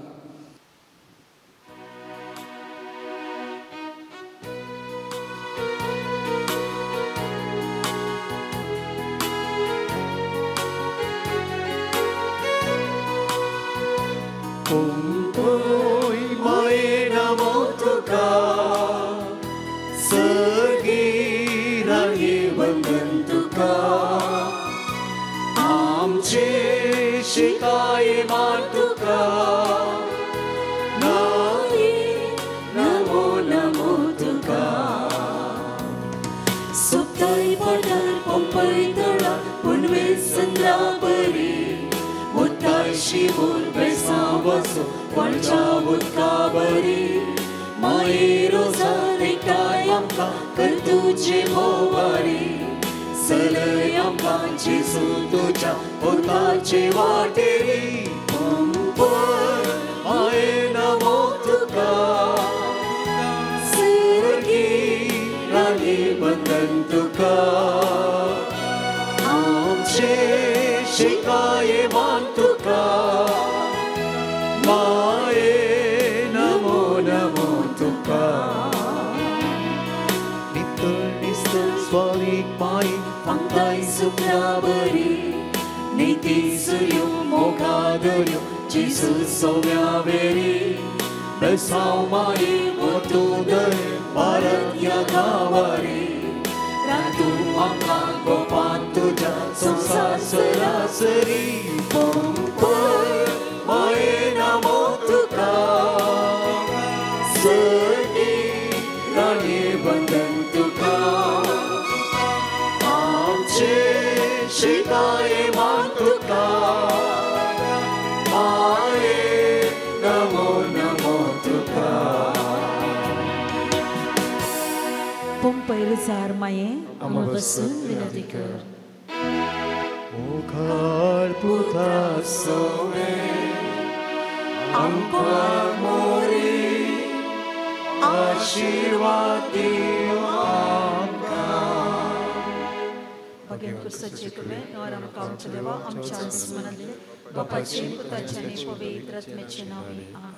Jesus, so ह्या गांवारी रातू आमकां गोपान तुज्या संवसार सरासरी पंपय माये नमो तुका सगी राणी बंधन तुका आमचे शिकाये मान तुका माये नमो नमो तुका. पंपय रुजार माये आमकां बसून विनंती कर. मुखार पुता सोवे आमकां मोरी आशीर्वाद दिव आमकां. भाग्यान क्रिस्ताचे कृपेन नवार आमकां आमच्या देवा आमच्या स्मरणांतले बापाचे पुताचे आनी पवित्र आत्म्याचे नांवे. आमेन.